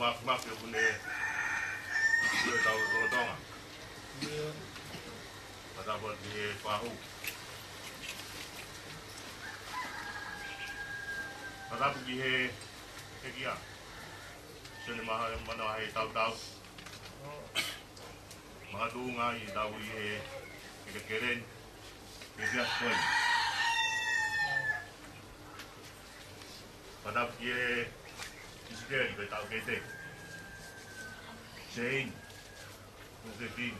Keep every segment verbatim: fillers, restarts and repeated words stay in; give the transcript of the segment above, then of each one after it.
Mafimafi ʻoku ne ʻi hotau lotolotonga. Fakatapu ki he fahu. Fakatapu ki he, he kia. Sione Mana-, Manavahetau. Makatuʻunga ʻi heʻetau ʻi he, he kekeleni. He kia koe. Fakatapu ki he Isikeli, ko e taʻokete. Sein, Moketini.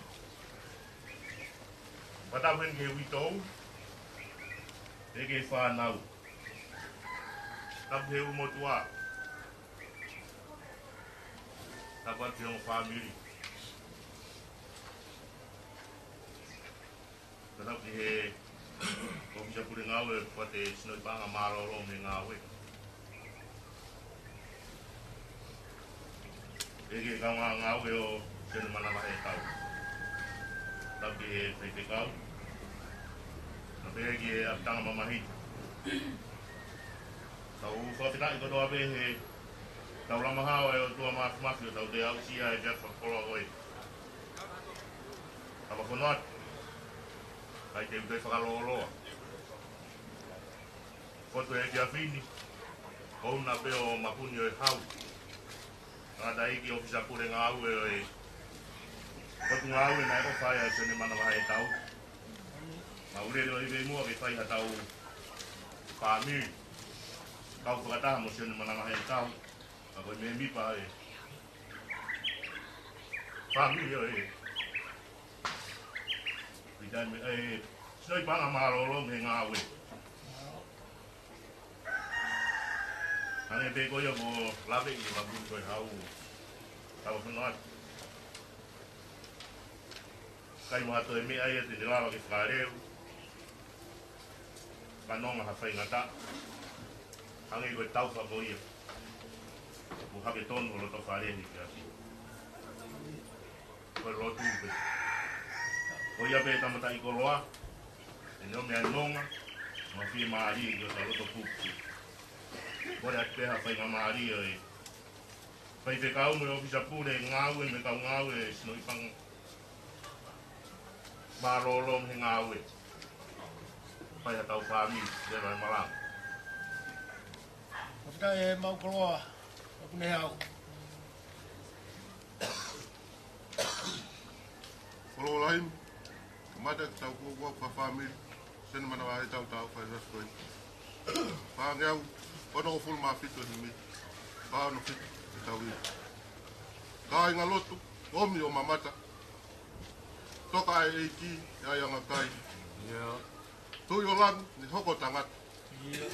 Fakatapu heni ki he uitou, pea ki he fānau. Tapu ki he ʻū motuʻa. Tapu atu ki he ongo fāmili. Fakatapu ki he ʻōfisa pule ngāue, ko e Sinoʻi Paʻanga Mālōlō mei he Ngāue. Pea ki he kaungā ngāue ʻo Sione Manavahetau. Fakatapu ki he faifekau. Pea pehē ki he ʻapitanga mamahi. Tau fakafetaʻi kotoa pē he tau lama hao e ʻOtua Mafimafi ʻo tau toe aʻusia e efiafi fakakoloa ko ē. Tau fakafono atu. Kae te u toe fakalōloa. Fotu e efiafi ni, ko ʻUna pē ʻo Mapuni ʻo e Hau. Ngata ʻEiki ʻōfisa pule ngāue ʻo e Potungāue naʻe ʻofa ai ʻa Sione Manavahetau. Mau lele ʻo ʻi muʻa ke fai haʻatau fāmili. Kau fakataha mo Sione Manavahetau. Ka ko e mēmipa e fāmili ʻo e Pita me, e, Sinoʻi Paʻanga Mālōlō mei he Ngāue. Hangē pē ko ia kuo lave ʻi he Mapuni ʻo e Hau. Tau fakafono atu. ʻIkai mo ha toe meʻa ia te ne lava ke fakaleu. Ka nonga ha faingataʻa. Hangē ko e taufa ko ia. Mo hake tonu ʻo loto fale ni kia ki. Ko e lotu pē. Ko ia pē tamatai koloa. ʻE ne ʻomi ʻa e nonga. Mo e fiemālie ki hotau loto pupu. Kole atu pē ha faingamālie ʻo e faifekau mo e ʻōfisa pule ngāue mo e kau ngāue Sinoʻi Paʻanga Mālōlō mei he Ngāue. Fai haʻatau fāmili, leva e malanga. Fakafetaʻi e mau koloa, ʻoku ne hau. Koloa lahi, kamata ki tau kuo kuo fa fāmili, Sione Manavahetau tau fai rasu koe. Fāngeau, ono ʻo fulu mā fitu e himi, fā ono fitu e tau ia. Kāinga lotu, ʻomi ʻo mamata, toka ʻa e ʻEiki, ʻe ʻi ai ʻa e angakai. Ia. Tuʻi ʻo langi, ne hoko tangata. Ia.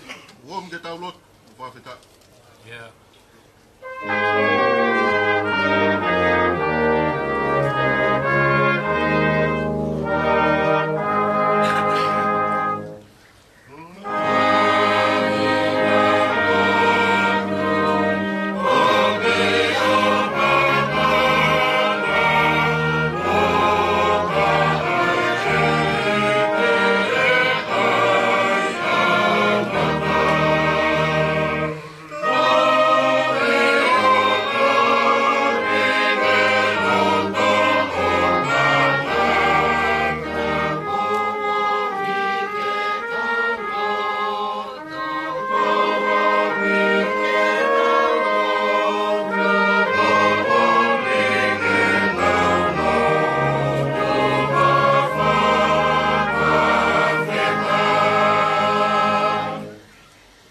ʻOmi ke tau lotu, ʻo fakafetaʻi. Ia.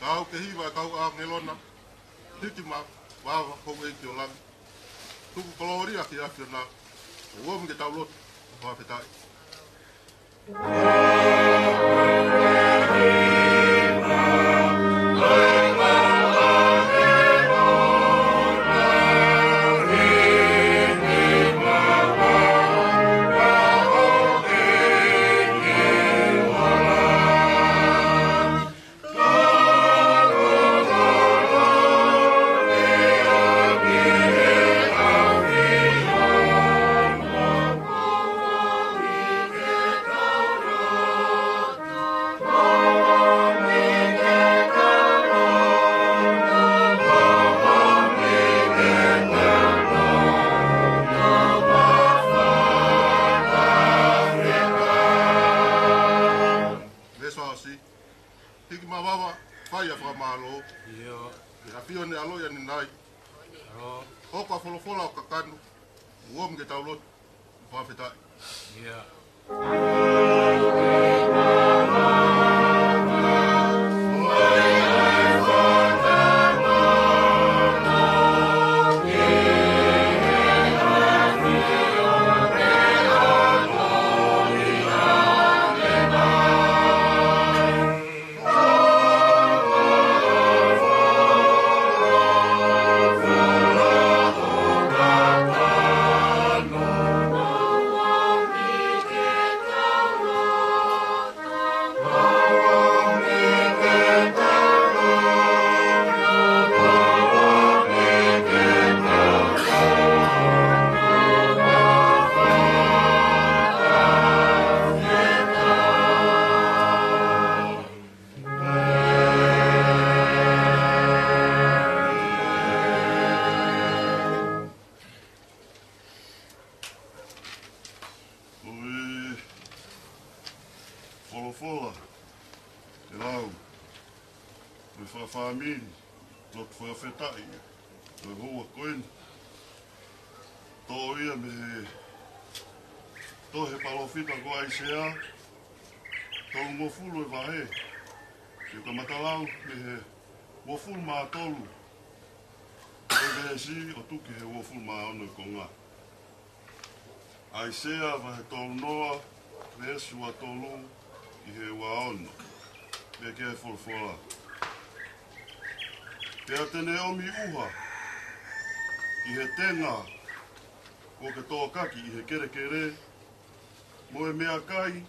Kau ke hiva kau ʻāngelo na, hiki mai, vava houʻeiki ʻo langi. Tuku kolōlia ki he ʻAfiona, ʻomi ke tau lotu, fakafetaʻi. Fola ʻo kakano, ʻomi ke tau lotu. Fakafetaʻi. Ko e folofola, ke lau, mo e fakafāmili, lotu fakafetaʻi, mo e houa ko eni. Toʻo ia mei he tohi palōfita ko ʻAisea, tolungofulu e vahe, ke kamata lau mei he uofulu mā tolu, ko e veesi ʻo aʻu ki he uofulu mā ono e konga. ʻAisea vahe tolu noa, veesi ua tolu ki he ua ono. Pea ʻoku folofola: Pea te ne ʻomi ʻuha ki he tenga kuo ke tōkaki ʻi he kelekele, mo e meʻakai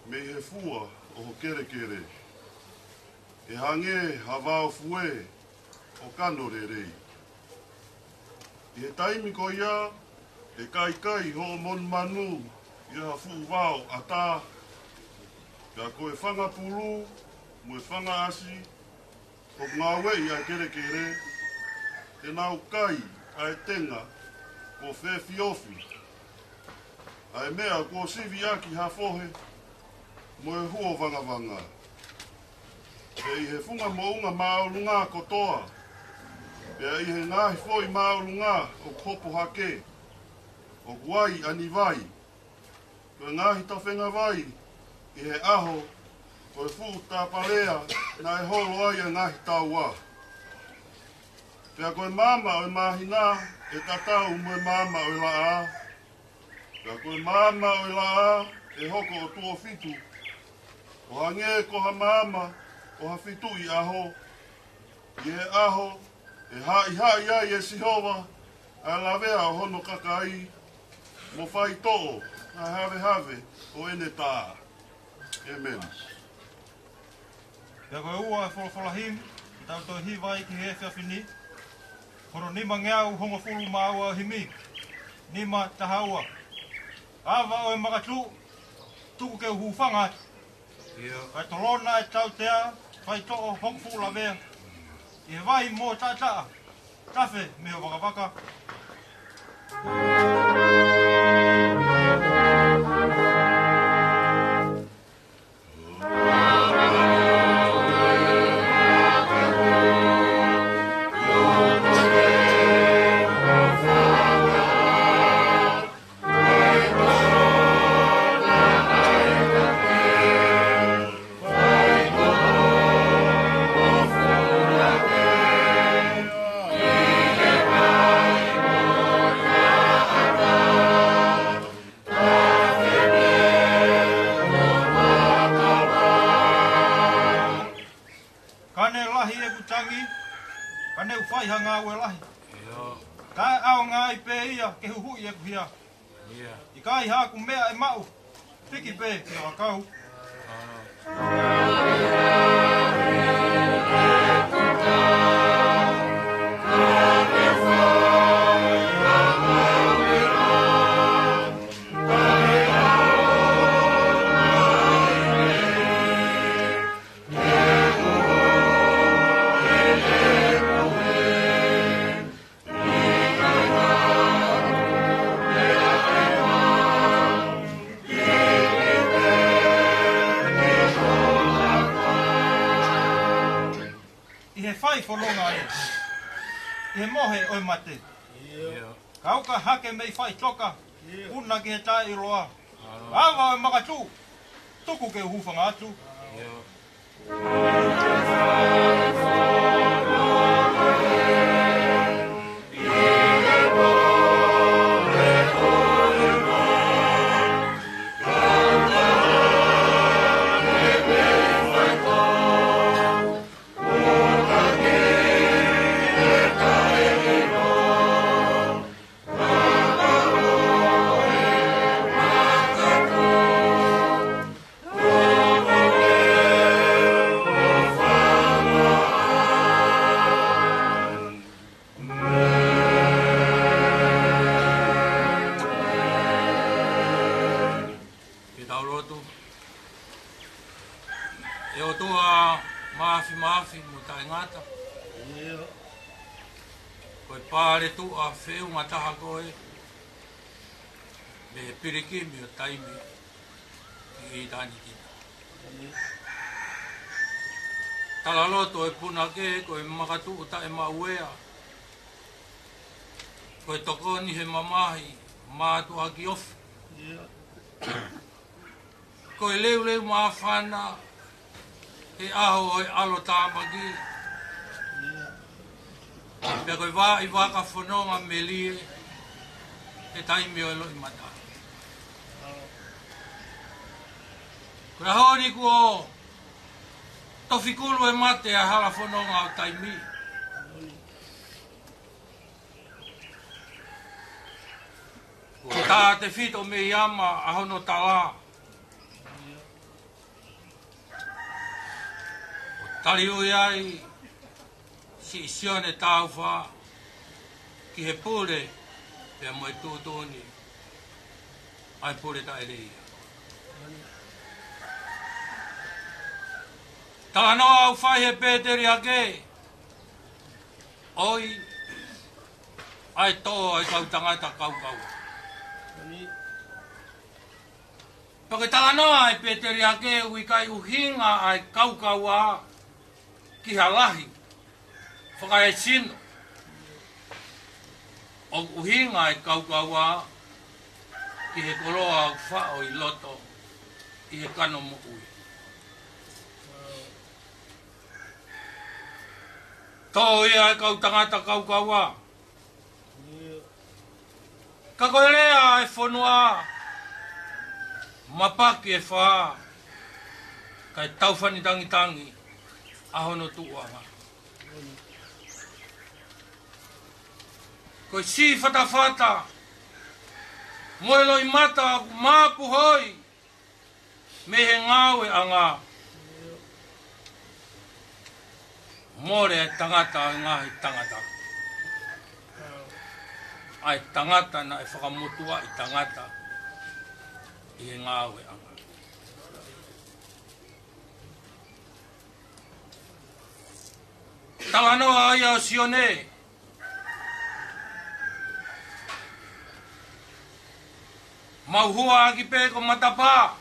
mei he fua ʻo ho kelekele, ʻe hangē ha vao fue ʻo kano lelei. ʻI he taimi ko ia, ʻe kaikai hoʻo monumanu ʻi ha fuʻu vao ʻatā, ka ko e fanga pulu mo e fanga ʻasi ʻoku ngāueʻi ʻa e kelekele, te nau kai ʻa e tenga kuo fefiofi, ʻa e meʻa kuo sivi ʻaki ha fohe mo e huo vangavanga. Pea ʻi he funga moʻunga māʻolunga kotoa, pea ʻi he ngaahi foʻi māʻolunga ʻoku hopo hake, ʻoku ai ʻa Nīvai, ko e ngaahi tafenga vai ʻi he ʻaho ko e fuʻu tāpalea naʻe holo ai ʻa e ngaahi taua. Pea ko e maama ʻo e māhina ʻe tatau mo e maama ʻo e laʻā, pea ko e maama ʻo e laʻā ʻe hoko ʻo tuʻo fitu, ʻo hangē ko ha maama ʻo ha fituʻi ʻaho, ʻi he ʻaho ʻe haʻihaʻi ai ʻe Sihova ʻa e lavea ʻo hono kakai, mo faitoʻo ʻa e havehave ʻo ʻene tā. ʻĒmeni. Pea ko e ua e folofola himi, ʻoku tau toe hiva ai ki he efiafi ni, hono nimangeau hongofulu mā ua ʻo e himi, nima taha ua. Ava ʻo e makatuʻu, tuku ke u hūfanga atu. ʻIo. Kae tolona e tautea, faitoʻo hongofulu lavea, ʻi he vai mo taʻataʻa, tafe mei ho vakavaka. Ka ne lahi ʻeku tangi, ka ne u fai ha ngāue lahi, ʻio, kae ʻaonga ai pē ia ke huhuʻi ʻeku hia. ʻIo. ʻIkai haʻaku meʻa ʻe maʻu, piki pē ke u ʻakau. ʻI he fai fononga ia, ʻi he mohe ʻo e mate, ʻio, Kauka hake mei Faʻitoka, puna ki he taʻeʻiloa. Ava e makatuʻu, tuku ke u hūfanga atu. Ke tau lotu. ʻE ʻOtua Māfimafi mo Taʻengata, ko e Paletuʻa feʻunga taha koe, mei he pilikimi ʻo taimi ki ʻitāniti. Tala loto e punake, ko e makatuʻu taʻemaʻuea, ko e tokoni he mamahi, mātuʻaki ofi. Ko e leuleu māfana he ʻaho ʻo e ʻalotāmaki. Pea ko e vaʻi vaka fononga melie he taimi ʻo e loʻimata. Ko e ʻaho ni kuo tofi kulu e mate ʻa Halafononga ʻo Taimi. Kuo tā tefito mei ama ʻa hono tala. ʻO taliui ai siʻi Sione Taufa ki he pule pea mo e tuʻutuʻuni ʻa e pule taʻeleia. Talanoa ʻoku fai he Pēteliake, ʻoi, ʻa e tō ʻa e kau tangata kaukaua. Pea ko e talanoa ʻa e Pēteliake, ʻoku ʻikai ʻuhinga ʻa e kaukaua ki ha lahi fakaesino. ʻOku ʻuhinga ʻa e kaukaua ki he koloa ʻoku faʻo ʻi loto ʻi he kano moʻui. Tō ia ʻa e kau tangata kaukaua. Ka ko e lea ʻa e fonua, mapaki e fā, kae taufani tangitangi ʻa hono tuʻuʻanga. Ko e siʻi fatafata mo e loʻimata ʻoku māpuhoi mei he ngāueʻanga. Mole ʻa e tangata ʻo e ngaahi tangata, ʻa e tangata naʻe fakamotuʻaʻi tangata ʻi he ngāueʻanga. Talanoa ia ʻo Sione, mau hua ʻaki pē ko matapā.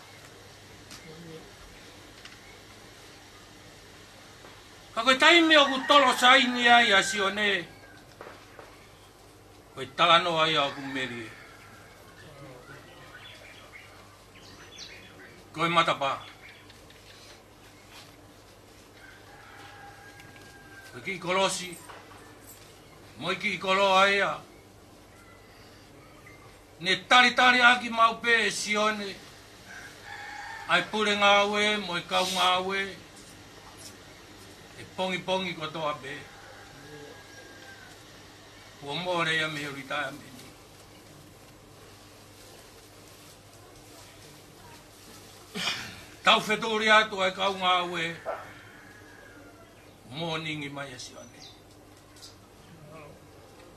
Ka ko e taimi ʻoku tolo saini ai ʻa Sione, ko e talanoa ia ʻoku melie. Ko e matapā. Ko e kiʻi kolosi mo e kiʻi koloa ia ne talitali ʻaki maʻu pē ʻe Sione ʻa e pule ngāue mo e kau ngāue he pongipongi kotoa pē. Kuo mole ia mei he retire meni. Tau fetuli atu ʻa e kau ngāue, moningi mai ʻa Sione.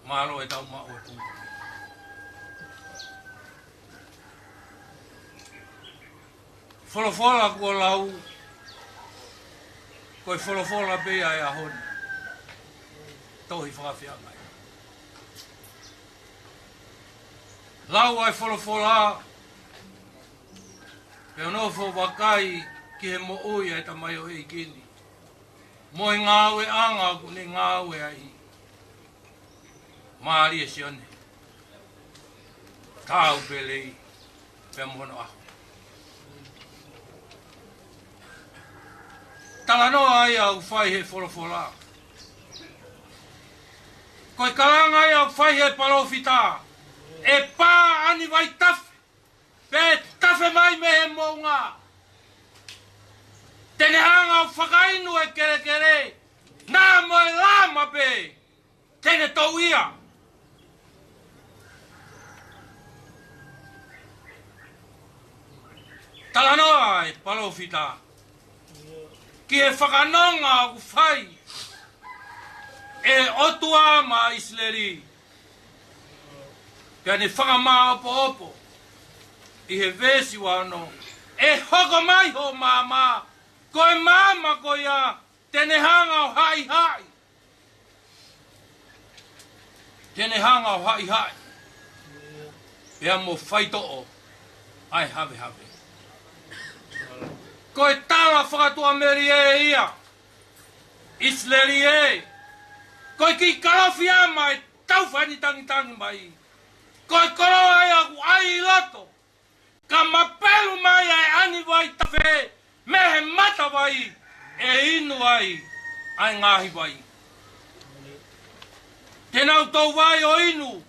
Mālō e tau maʻu e punga. Folofola kuo lau, ko e folofola pē ia ʻa e ʻaho ni. Tohi fakafeangai. Lau ʻa e folofola, pea nofo vakai ki he moʻui ʻa e tamaioʻeiki ni mo e ngāueʻanga ʻoku ne ngāue ai. Mālie Sione. Tau pē lelei pea mo hono ʻaho. Talanoa ia ʻoku fai he folofola. Ko e kalanga ia ʻoku fai he palōfita. ʻE pā ʻa e vai tafe, pea tafe mai mei he moʻunga. Te ne hanga ʻo fakainu e kelekele, naʻa mo e lama pē te ne touʻia. Talanoa e palōfita ki he fakanonga ʻoku fai ʻe he ʻOtua maʻa ʻIsileli. Pea ne fakamāopoopo ʻi he veesi uaono, ʻe hoko mai hoʻo maama, ko e maama ko ia te ne hanga ʻo haʻihaʻi. Te ne hanga ʻo haʻihaʻi pea mo faitoʻo ʻa e havehave. Ko e tala fakatuʻamelie ia, ʻIsileli ē. Ko e kiʻi kalofiama ʻe tau fani tangitangi mai. Ko e koloa ia ʻoku ʻai ʻi loto. Ka mapelu mai ʻa e ʻani vai tafe mei he matavai, ʻe inu ai ʻa e ngaahi vai. Te nau touvaivai ʻo inu.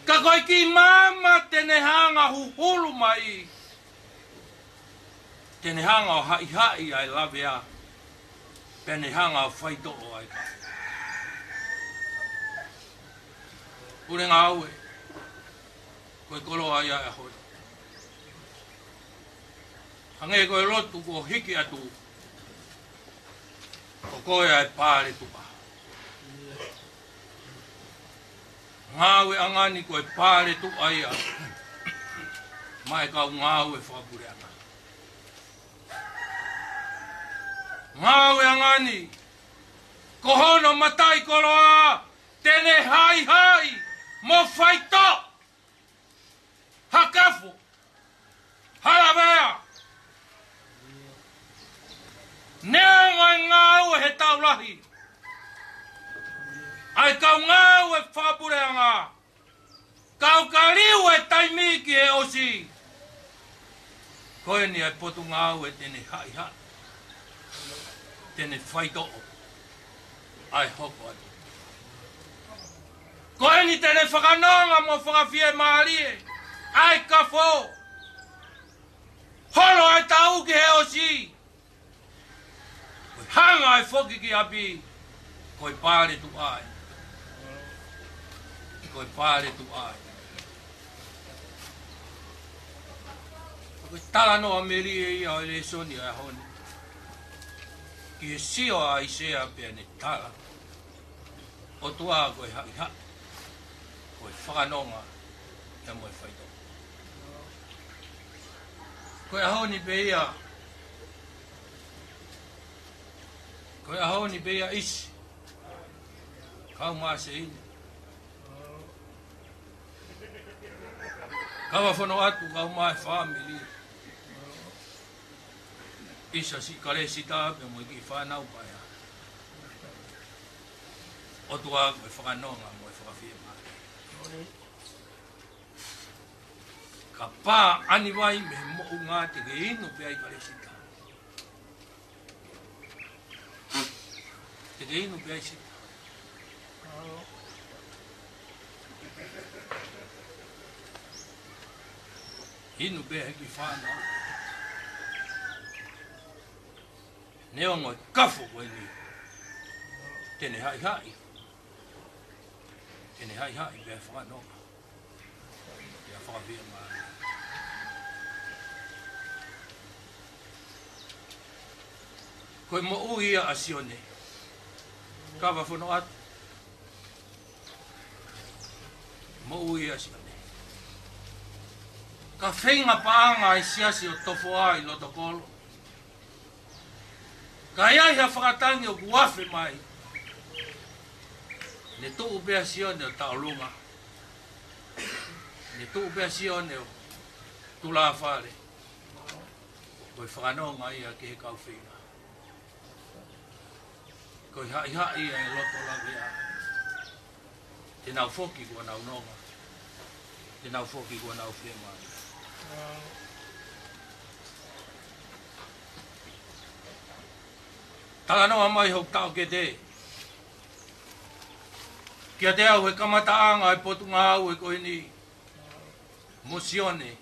Ka ko e kiʻi maama te ne hanga ʻo huhulu mai, te ne hanga ʻo haʻihaʻi ʻa e lavea, pea ne hanga ʻo faitoʻo ʻa e kafo. Pule ngāue, ko e koloa ia ʻo e ʻaho ni. Hangē ko e lotu kuo hiki atu, ko koe ʻa e paletuʻa. Ngāueʻanga ni ko e paletuʻa ia maʻa e kau ngāue fakapuleʻanga. Ngāueʻanga ni ko hono mataʻikoloa te ne haʻihaʻi mo faitoʻo ha kafo, ha lavea. Neongo e ngāue he taʻu lahi ʻa e kau ngāue fakapuleʻanga, ka ʻoka liu e taimi ki he ʻosi. Ko eni ʻa e potungāue te ne haʻihaʻi, te ne faitoʻo ʻa e hoko atu. Ko eni te ne fakanonga mo fakafiemālie ʻa e kafo. Holo ʻa e taʻu ki he ʻosi, ko e hanga ʻe foki ki ʻapi, ko e paletuʻa ē. Ko e paletuʻa ē. Ko e talanoa melie ia ʻo e lēsoni ʻo e ʻaho ni. Ki he sio ʻa ʻAisea pea ne tala, ʻOtua ko e haʻihaʻi, ko e fakanonga, pea mo e faitoʻo. Ko e ʻaho ni pē ia, ko e ʻaho ni pē ia ʻIsi, kau maʻa Seini. Kava Fonuatu, kau maʻa e fāmili. ʻIsa siʻi Kalesita pea mo e kiʻi fānau paea. ʻOtua ko e fakanonga mo e fakafiemālie. Ka pā ʻani vai mei he moʻunga te ke inu pē ai Kalesita. Te ke inu pē ai Sita. Inu pē he kiʻi fānau. Neongo e kafo ko eni, te ne haʻihaʻi. Te ne haʻihaʻi pea fakanonga, pea fakafiemālie. Ko e moʻui ia ʻa Sione. Kava Fonuatu. Moʻui ia ʻa Sione. Ka feinga paʻanga ʻa e siasi ʻo Tofoa ʻi loto kolo. Ka ʻi ai ha fakatangi ʻoku afe mai, ne tuʻu pē ʻa Sione ʻo taʻolunga. Ne tuʻu pē ʻa Sione ʻo tulāfale. Ko e fakanonga ia ki he kau feinga. Ko e haʻihaʻi ia ʻa e loto lavea. Te nau foki kuo nau nonga. Te nau foki kuo nau fiemaʻu. Talanoa mai hoku taʻokete kiate au he kamataʻanga e potungāue ko eni mo Sione,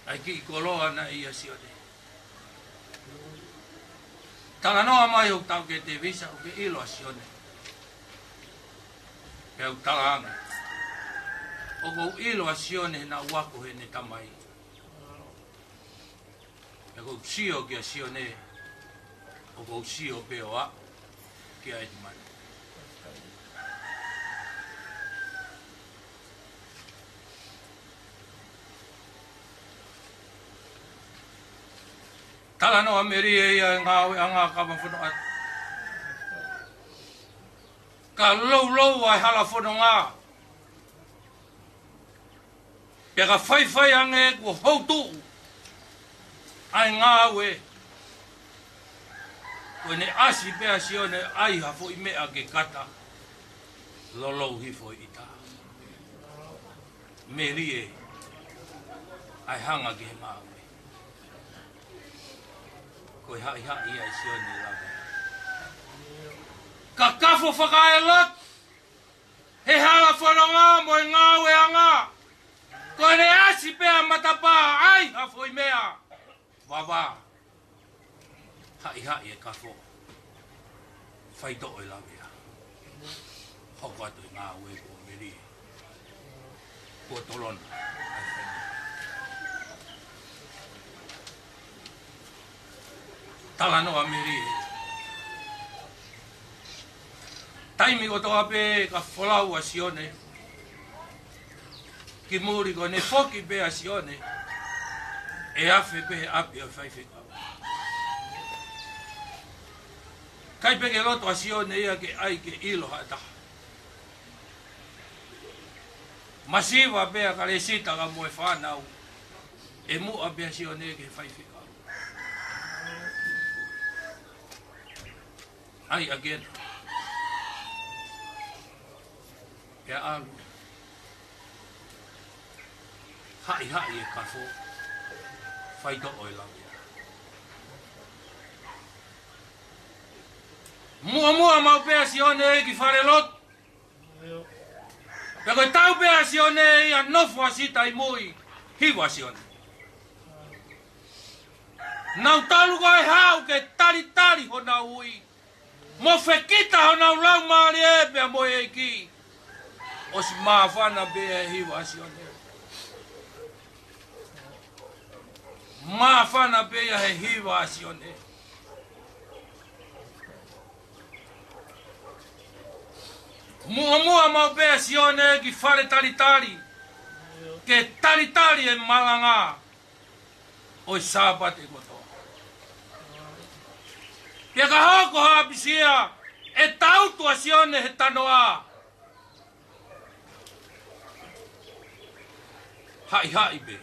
ʻa e kiʻi koloa naʻe ʻia Sione. Talanoa mai hoku taʻokete, Visa, ʻoku ke ʻilo ʻa Sione? Pea u talaange, ʻOku ou ʻilo ʻa Sione he naʻá ku ako heʻene tamai. Pea ʻoku ou sio kia Sione, ʻoku ou sio pē ʻo aʻu kia ʻEtimani. Talanoa melie ia e ngāueʻanga kava fononga. Ka loulou ʻa e hala fononga, pea ka faifai ange kuo houtuʻu ʻa e ngāue, ko ʻene ʻasi pē ʻa Sione ʻo ʻai ha foʻi meʻa ke kata, loulou hifo ʻi ʻita. Melie ʻa e hanga ki he ngāue. Ko e haʻihaʻi ia ʻe Sione lava. Ka kafo fakaelotu he hala fononga mo e ngāueʻanga, ko ʻene ʻasi pē ʻa matapā ʻai ha foʻi meʻa, vavā, haʻihaʻi e kafo, faitoʻo e lavea. Hoko atu e ngāue kuo melie. Kuo tolona. Talanoa melie. Taimi kotoa pē ka folau ʻa Sione ki muli, ko ʻene foki pē ʻa Sione ʻo afe pē he ʻapi ʻo e faifekau. ʻIkai pē ke loto ʻa Sione ia ke ʻai ke ʻilo ha taha. Masiva pē ʻa Kalesita ka mo e fānau, ʻi muʻa pē ʻa Sione ki he faifekau. ʻAi ʻa Kena. Pea ʻalu. Haʻihaʻi e kafo. Faitoʻo e lavea. Muʻomuʻa maʻu pē ʻa Sione ki falelotu. Pea ko e tau pē ʻa Sione ia, nofo ʻa Sita ʻi mui, hiva ʻa Sione. Nau talu ko e haʻu ke talitali honau ui, mo fekita honau laumālie pea mo e ʻEiki. ʻOsi māfana pē ia he hiva ʻa Sione. Māfana pē ia he hiva ʻa Sione. Muʻomuʻa maʻu pē ʻa Sione ki fale talitali, ke talitali e malanga ʻo e Sāpate kotoa. Pea ka hoko ha ʻapisia, ʻe tautu ʻa Sione he tanoa. Haʻihaʻi pē,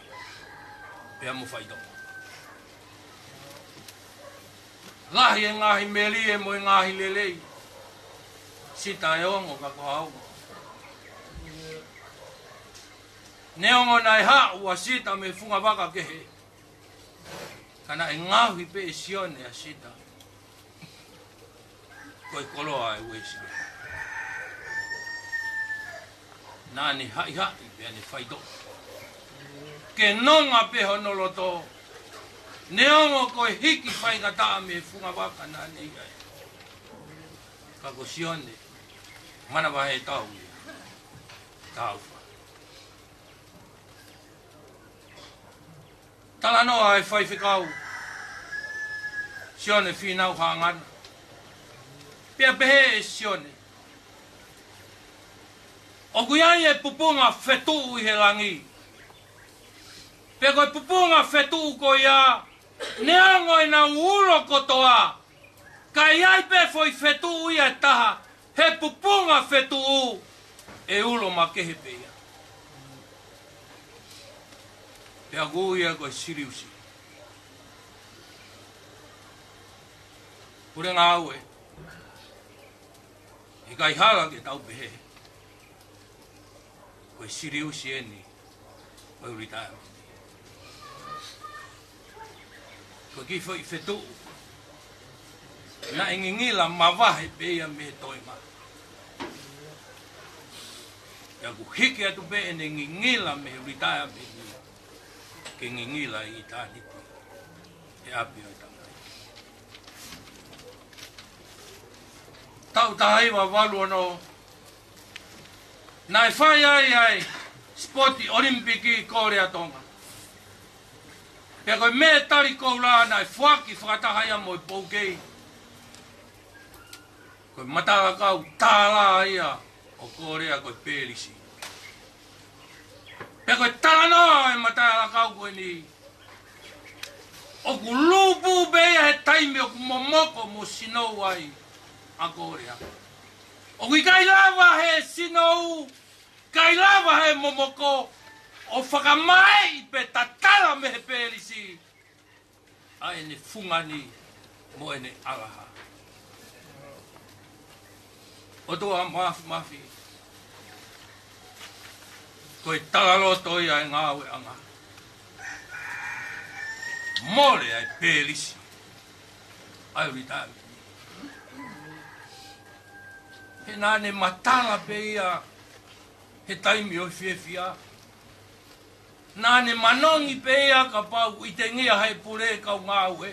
pea mo faitoʻo. Lahi e ngaahi melie mo e ngaahi lelei. Sita e ongo ka ko au. Neongo naʻe haʻu ʻa Sita mei he fungavaka kehe, ka naʻe ngaohi pē ʻe Sione ʻa Sita ko e koloa ʻa e uēsiliana. Naʻá ne haʻihaʻi pea ne faitoʻo. Ke nonga pē hono loto, neongo ko e hiki faingataʻa mei he fungavaka naʻá ne ʻi ai. Ka ko Sione, manavahē tau ia. Tau fa. Talanoa e faifekau, Sione Fīnau Haʻangana. Pea pehē ʻe Sione, ʻoku ʻi ai e pupunga fetuʻu ʻi he langi. Pea ko e pupunga fetuʻu ko ia, neongo ʻenau ulo kotoa, ka ʻi ai pē foʻi fetuʻu ia ʻe taha, he pupunga fetuʻu ʻe ulo makehe pē ia. Pea ʻoku ui ia ko e Siliusi. Pule ngāue, ʻikai hala ke tau pehē. Ko e Siliusi eni ʻo e Litaea. Ko e kiʻi foʻi fetuʻu naʻe ngingila mavahe pē ia mei he toenga. Pea ʻoku hiki atu pē ʻene ngingila mei he Litaea mei he ke ngingila ʻi ʻitāniti he ʻapi ʻo e Tamai. Taʻu taha hiva valu ono, naʻe fai ai ʻa e sipoti ʻOlimipiki Kōlea Tonga. Pea ko e mētali koula naʻe foaki fakataha ia mo e poukei. Ko e matalakau tālā ia ʻo Kōlea ko e Pelisi. Pea ko e talanoa ʻo e matalakau ko eni, ʻoku lūpū pē ia he taimi ʻoku momoko mo sinou ai ʻa Kōlea. ʻOku ʻikai lava he sinou, ʻikai lava he momoko, ʻo fakamāʻi pe tatala mei he Pelisi ʻa ʻene fungani mo ʻene ʻalaha. ʻOtua Māfimafi, ko e talaloto ia ʻo e ngāueʻanga. Mole ʻa e Pelisi ʻa e Litaea. He naʻa ne matala pē ia he taimi ʻo e fiefia. Naʻa ne manongi pē ia kapau ʻi tengia he pule kau ngāue.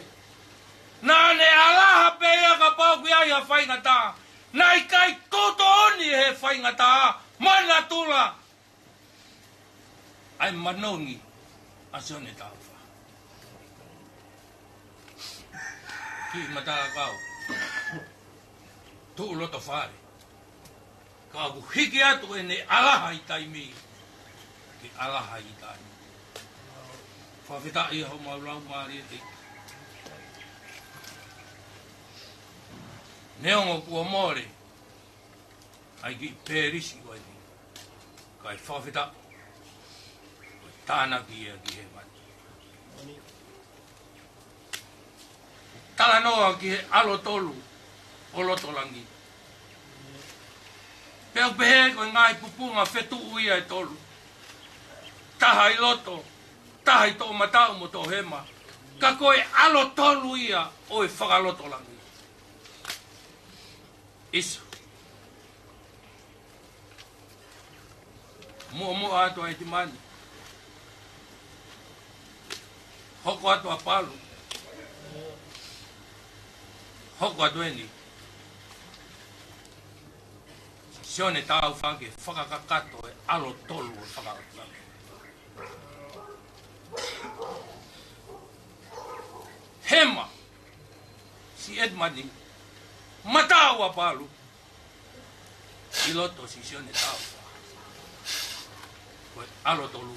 Naʻa ne ʻalaha pē ia kapau ʻoku ʻi ai ha faingataʻa. Naʻe ʻikai tuʻutuʻuni he faingataʻa mo natula ʻa e manongi ʻa Sione Taufa. Kiʻi matalakau tuʻu loto fale. Ka ʻoku hiki atu ʻene ʻalaha ʻi taimi, ke ʻalaha ʻi taimi. Fakafetaʻi ʻa homau laumālie ʻEiki. Neongo kuo mole ʻa e kiʻi Pelisi ko eni, kae fakafetaʻi ko e tānaki ia ki hēvani. Talanoa ki he ʻAlo Tolu ʻo Lotolangi. Pea u pehē ko e ngaahi pupunga fetuʻu ia ʻe tolu. Taha ʻi loto, taha ʻi toʻomataʻu mo toʻohema. Ka ko e ʻAlo Tolu ia ʻo e fakalotolangi. ʻIsa. Muʻomuʻa atu ʻa ʻEtimani. Hoko atu ʻa Palu. Hoko atu eni Sione Taufa ke fakakakato e ʻAlo Tolu ʻo e fakalotolangi. Hema, siʻi ʻEtimani, mataʻu ʻa Palu, ʻi loto siʻi Sione Taufa. Ko e ʻAlo Tolu.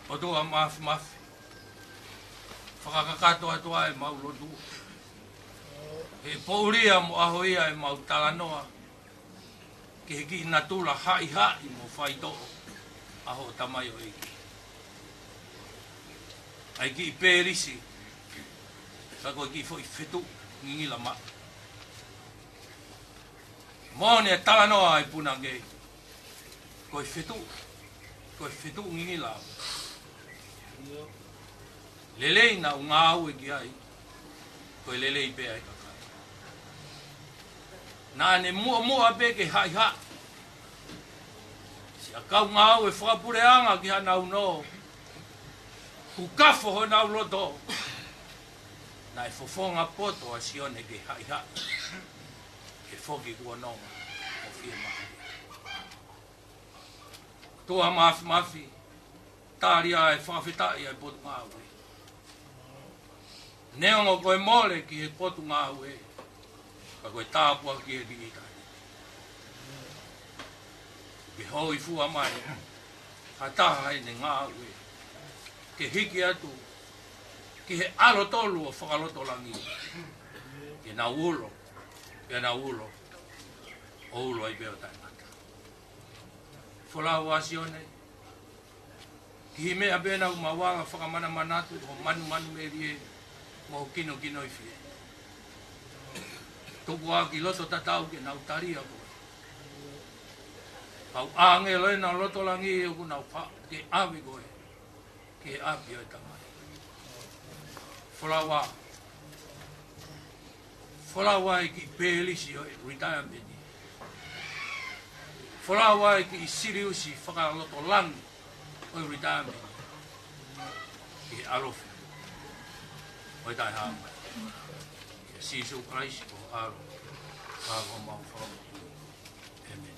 ʻOtua Māfimafi, fakakakato atu ʻa ʻemau lotu. He poʻuli ia mo ʻaho ia ʻemau talanoa ki he kiʻi natula haʻihaʻi mo faitoʻo ʻa hoʻo tamaioʻeiki. ʻA e kiʻi Pelisi, ka ko e kiʻi foʻi fetuʻu ngingila maʻa. Moʻoni e talanoa ʻa e punake, ko e fetuʻu, ko e fetuʻu ngingila. Lelei naʻa ku ngāue ki ai, ko e lelei pē ʻa e kakai. Naʻa ne muʻomuʻa pē ke haʻihaʻi siʻa kau ngāue fakapuleʻanga ki haʻanau nō, kuo kafo honau loto. Naʻe fofonga poto ʻa Sione ke haʻihaʻi, ke foki kuo nonga ʻo fiemaʻu. ʻOtua Māfimafi, tali ʻa e fakafetaʻi ʻa e Potungāue. Neongo ko e mole ki he Potungāue, ka ko e tāpuaki ʻi he kiʻi taimi. Ke hōifua mai ha taha ʻi heʻene ngāue ke hiki atu ki he ʻAlo Tolu ʻo e fakalotolangi, ke nau ulo, ke nau ulo, ʻo ulo ai pē ʻo taʻengata. Folau ʻa Sione, kiʻi meʻa pē naʻa mau ala fakamanamanatu, hoʻo manumanu melie mo hoʻo kinokinoifie. Tuku ā ki loto tatau ke nau tali ʻa koe. Kau ʻāngelo ʻena ʻo loto langi ʻoku nau faʻu ke ʻave koe ki he ʻapi ʻo e Tamai. Folau ā. Folau ā e kiʻi pelisi ʻo e retirement. Folau ā e kiʻi siliusi fakalotolahi ʻo e retirement. Ki he ʻalofi ʻo e taʻehāmai. ʻIa Sīsū Kalaisi ko ho ʻAlo, ka ko homau Fakamoʻui. ʻĒmeni.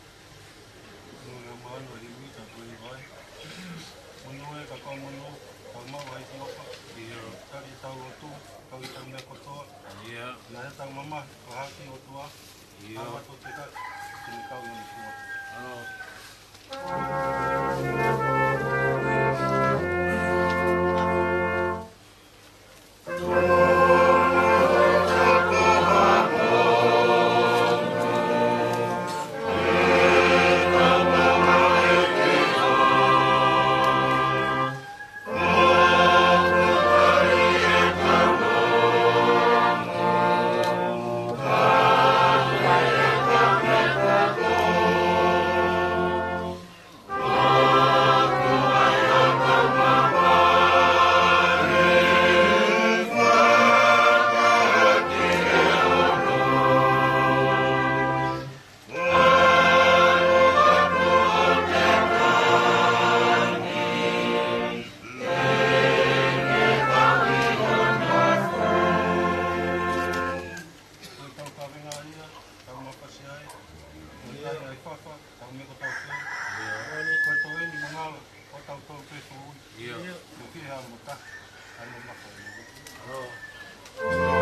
Monū e maama ʻi he ʻuhi, ka ko e vai. Monū e ka ko e monū, ka mau ai ki ʻofa. ʻIo. Tali ʻetau lotu, kau ʻi he meʻa kotoa. ʻIo. Naʻa tau mamahi, ko e haki ʻOtua. ʻIo. Awa to te ka, te ne kau ʻi he tua. ʻAlo. Ko e tau kavenga ia, tau mafasi ai. Ko e tau ai fafa, tau meko tau fea. Ko e tau eni mangala, ko tau tau pe fou. ʻIo. Ko ki ha mata, ano maka. ʻAlo.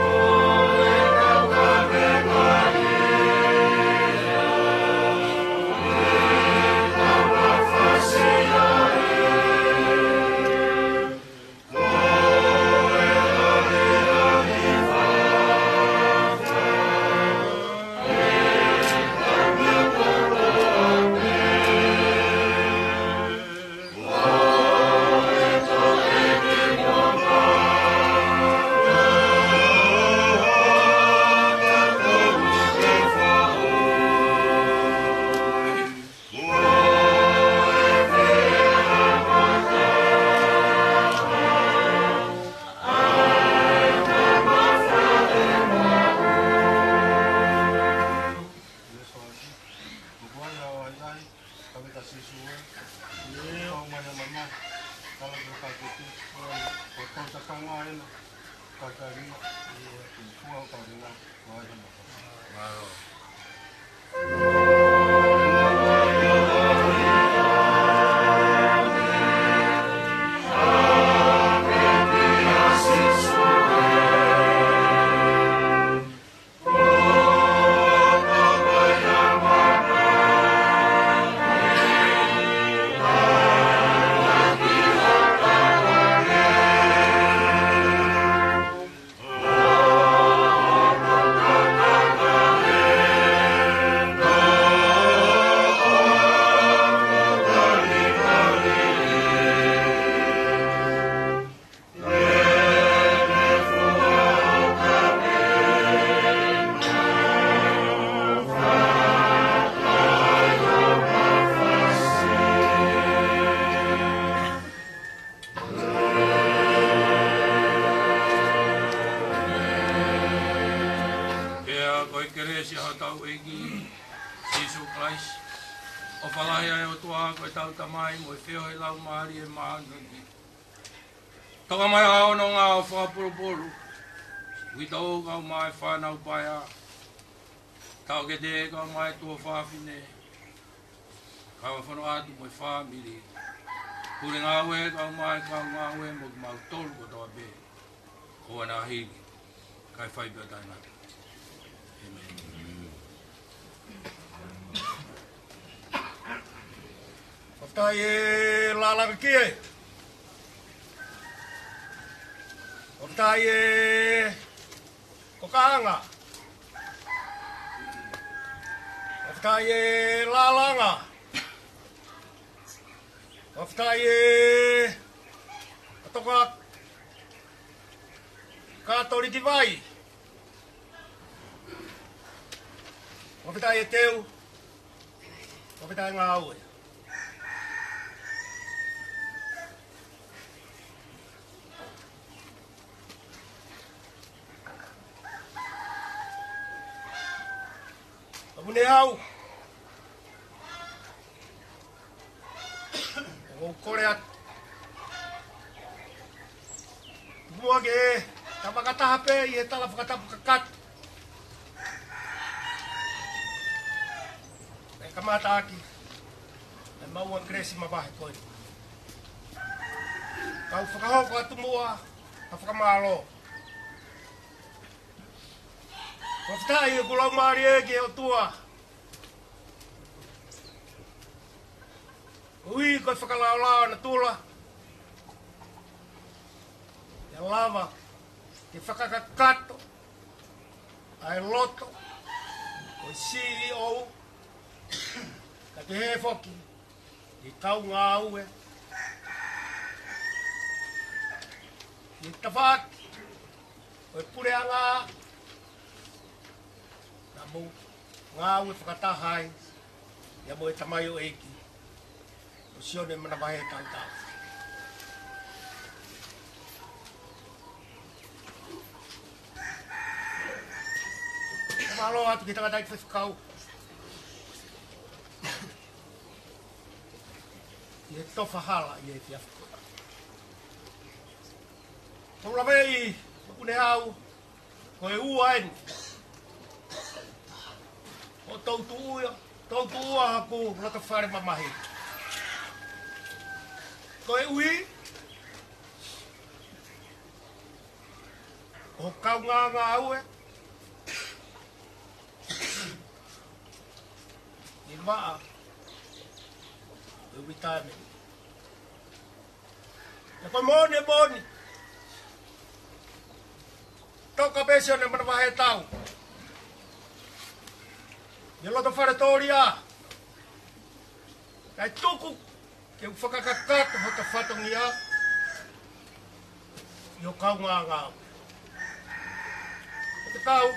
Ai, ka me ta Sīsū ē. Ia. Kau mai ha mamahi, kala ko ka kete, ko tau takanga ena, ka ka ria, ia, ki fua o ka ringa, ko ai ha mamahi. Mālō. Pea ko e kelesi ʻa hotau ʻEiki Sīsū Kalaisi, ʻofa lahi ʻa e ʻOtua ko ʻetau Tamai, mo e feohi ʻa e Laumālie Māʻoniʻoni, toka mai ʻa hono ngāue fakapolopolo ʻi he tau kau mai fānau paea, taʻokete kau mai tuofāfine, kau fānau atu mo e fāmili, pule ngāue kau mai kau ngāue mo kimautolu kotoa pē, ʻo ʻana hili, kae fai pea taʻengata. ʻĒmeni. Fakafetaʻi e lālanga kie. Fakafetaʻi e kokaʻanga. Fakafetaʻi e lālanga. Fakafetaʻi e ʻOtua Katoliki Vai. Fakafetaʻi e teu. Fakafetaʻi e ngāue. Kapau ne au, ʻoku ou kole atu, tupu ake, tau fakataha pē ʻi he tala fakatapu kakato. ʻE kamata ʻaki ʻa e maʻu ʻa e kelesi mavahe ko eni. Kau fakahoko atu muʻa ha fakamālō. Fakafetaʻi ʻeku laumālie ki he ʻOtua. ʻUhi ko e fakalaolao ʻa natula, ʻe lava ke fakakakato ʻa e loto ʻo e C E O, kae pehē foki ʻi he kau ngāue ʻi he tafaʻaki ʻo e puleʻanga, naʻa mou ngāue fakataha ai ia mo e tamaioʻeiki ko Sione Manavahē Tautau. Mālō atu ki he tangataʻeiki faifekau ʻi he tofa hala ʻi he efiafi ko eni. Tau laveʻi, Kapau ne au, ko e ua eni ʻo e toutuʻua, toutuʻua haku loto fale mamahi. Ko e ʻuhi, ʻo e kaungā ngāue ʻi he vaʻa ʻo e retirement. ʻE ko e moʻoni, moʻoni. Toka pē Sione Manavahē Tau ʻi he loto fale Tōlia, kae tuku ke u fakakakato hoto fatongia ʻi ho kaungā ngāue. Ko e kau,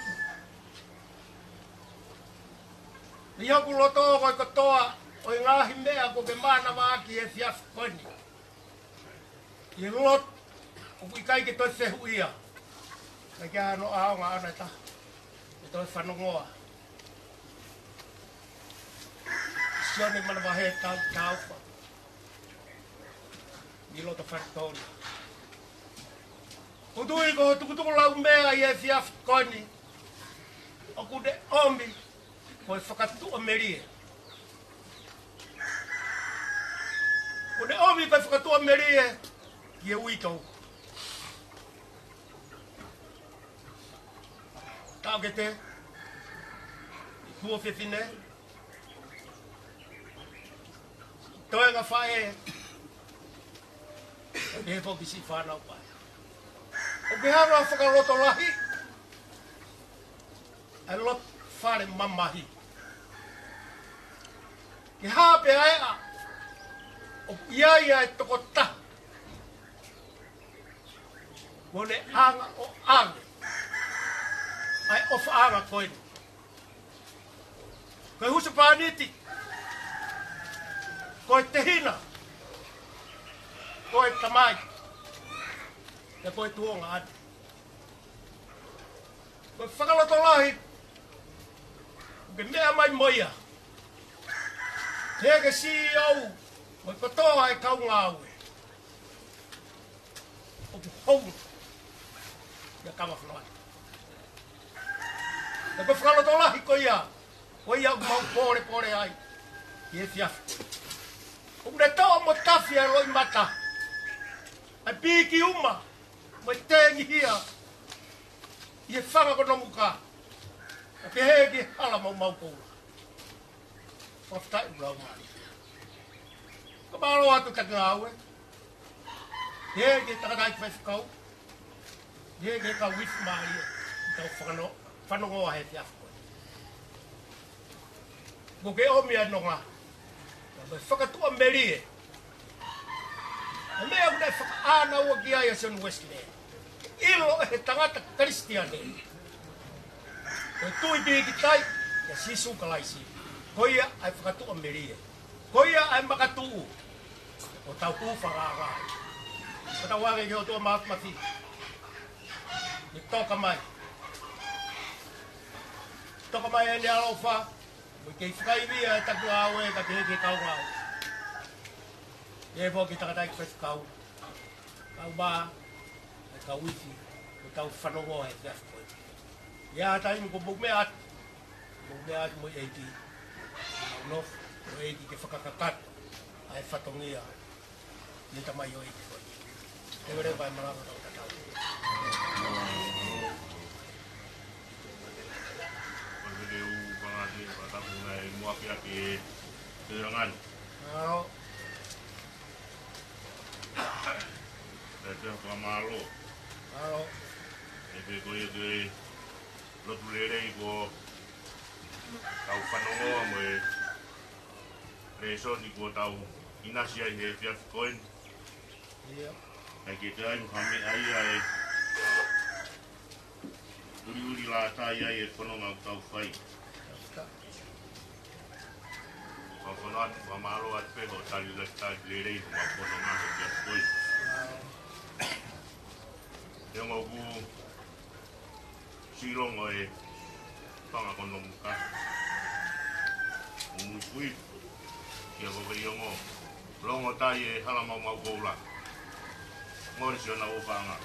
ʻi hoku loto ko e kotoa ʻo e ngaahi meʻa kuo ke mānava ʻaki he efiafi ko eni, ʻi he loto ʻoku ʻikai ke toe fehuʻia, ʻikai ke ʻi ai hano ʻaonga ʻaʻana ʻe taha ke toe fanongoa. Sione Manavahē Taufa, ʻi loto Faletona. ʻOku ou tui ko e tukutuku laumea ʻi he efiafi ko eni, ʻoku ne ʻomi ko e fakatuʻamelie. ʻOku ne ʻomi ko e fakatuʻamelie ki he uitou. Taʻokete, tuofefine, toenga faʻē, pea pehē foki ki siʻi fānau pai. ʻOku ke hanga fakalotolahi ʻa e loto fale mamahi. Ke hā pē ʻa e ʻā, ʻoku ʻi ai ʻa e tokotaha kuo ne hanga ʻo ʻave ʻa e ʻofaʻanga ko eni. Ko e husepāniti, ko e tehina, ko e tamai, pea ko e tuongaʻane. Ko e fakalotolahi ʻoku ke meʻa mai mo ia, ke ke CEO mo e kotoa e kau ngāue ʻoku hounga ʻi he kama fonua. Pea ko e fakalotolahi ko ia, ko ia ʻoku mau pōlepole ai ʻi he efiafi. ʻOku ne toʻo mo tafi ʻa e loʻimata, ʻa e pīkiuma mo e tengihia ʻi he fanga ko Nomuka, ʻo pehē ki he hala maumau koula. Fakafetaʻi ʻoku lau mai. Fakamālō atu Taki Ngāue. Pehē ki he tangataʻeiki faifekau. Pehē ki he kau ifi mālie ʻoku tau fakano-, fanongoa he efiafi ko eni. Kuo ke ʻomi ʻa e nonga, mo e fakatuʻamelie, ʻa e meʻa ʻoku ne fakaʻānaua ki ai ʻa Sione Uēsilī. ʻIlo ʻe he tangata Kalisitiane ko e tui pīkitai ʻia Sīsū Kalaisi, ko ia ʻa e fakatuʻamelie, ko ia ʻa e makatuʻu ʻo hotau tuʻu fakalakalaka. Fakatauange ki he ʻOtua Māfimafi ke toka mai. Toka mai ʻEne ʻaloʻofa, mo e kei fakaivia ʻa e Taki Ngāue, kae pehē ki he kau ngāue. Pehē foki ki he tangataʻeiki faifekau, kau mā, mo e kau ifi ʻoku tau fanongoa he efiafi ko eni. ʻI ha taimi kuo mou meʻa atu, mou meʻa atu mo e ʻEiki, nofo mo e ʻEiki ke fakakakato ʻa e fatongia ʻi he tamaioʻeiki ko eni. Leveleva e malanga tau tatau. Ko e ʻū fanga ni, fakatapu na e muʻaki ʻa e teu ngani. Mālō. Pea te u fakamālō. Mālō. ʻE pehē ko ia ke lotu lelei kuo tau fanongoa mo e lēsoni kuo tau ʻinasi ai he efiafi ko eni. ʻIo. Kae ʻikai ke ʻi ai ha meʻa ia ʻe uliuli lātai ai e fononga ʻoku tau fai. Fakafetaʻi atu, fakamālō atu pē hoʻo tali lelei, tali lelei homau fononga he efiafi ko eni. He ʻoku ou silongo e fanga ko Nomuka, ʻo muifuifu kia ko ke iongo, longo tai e hala maumau koula. Mole siʻonau ʻofaʻanga.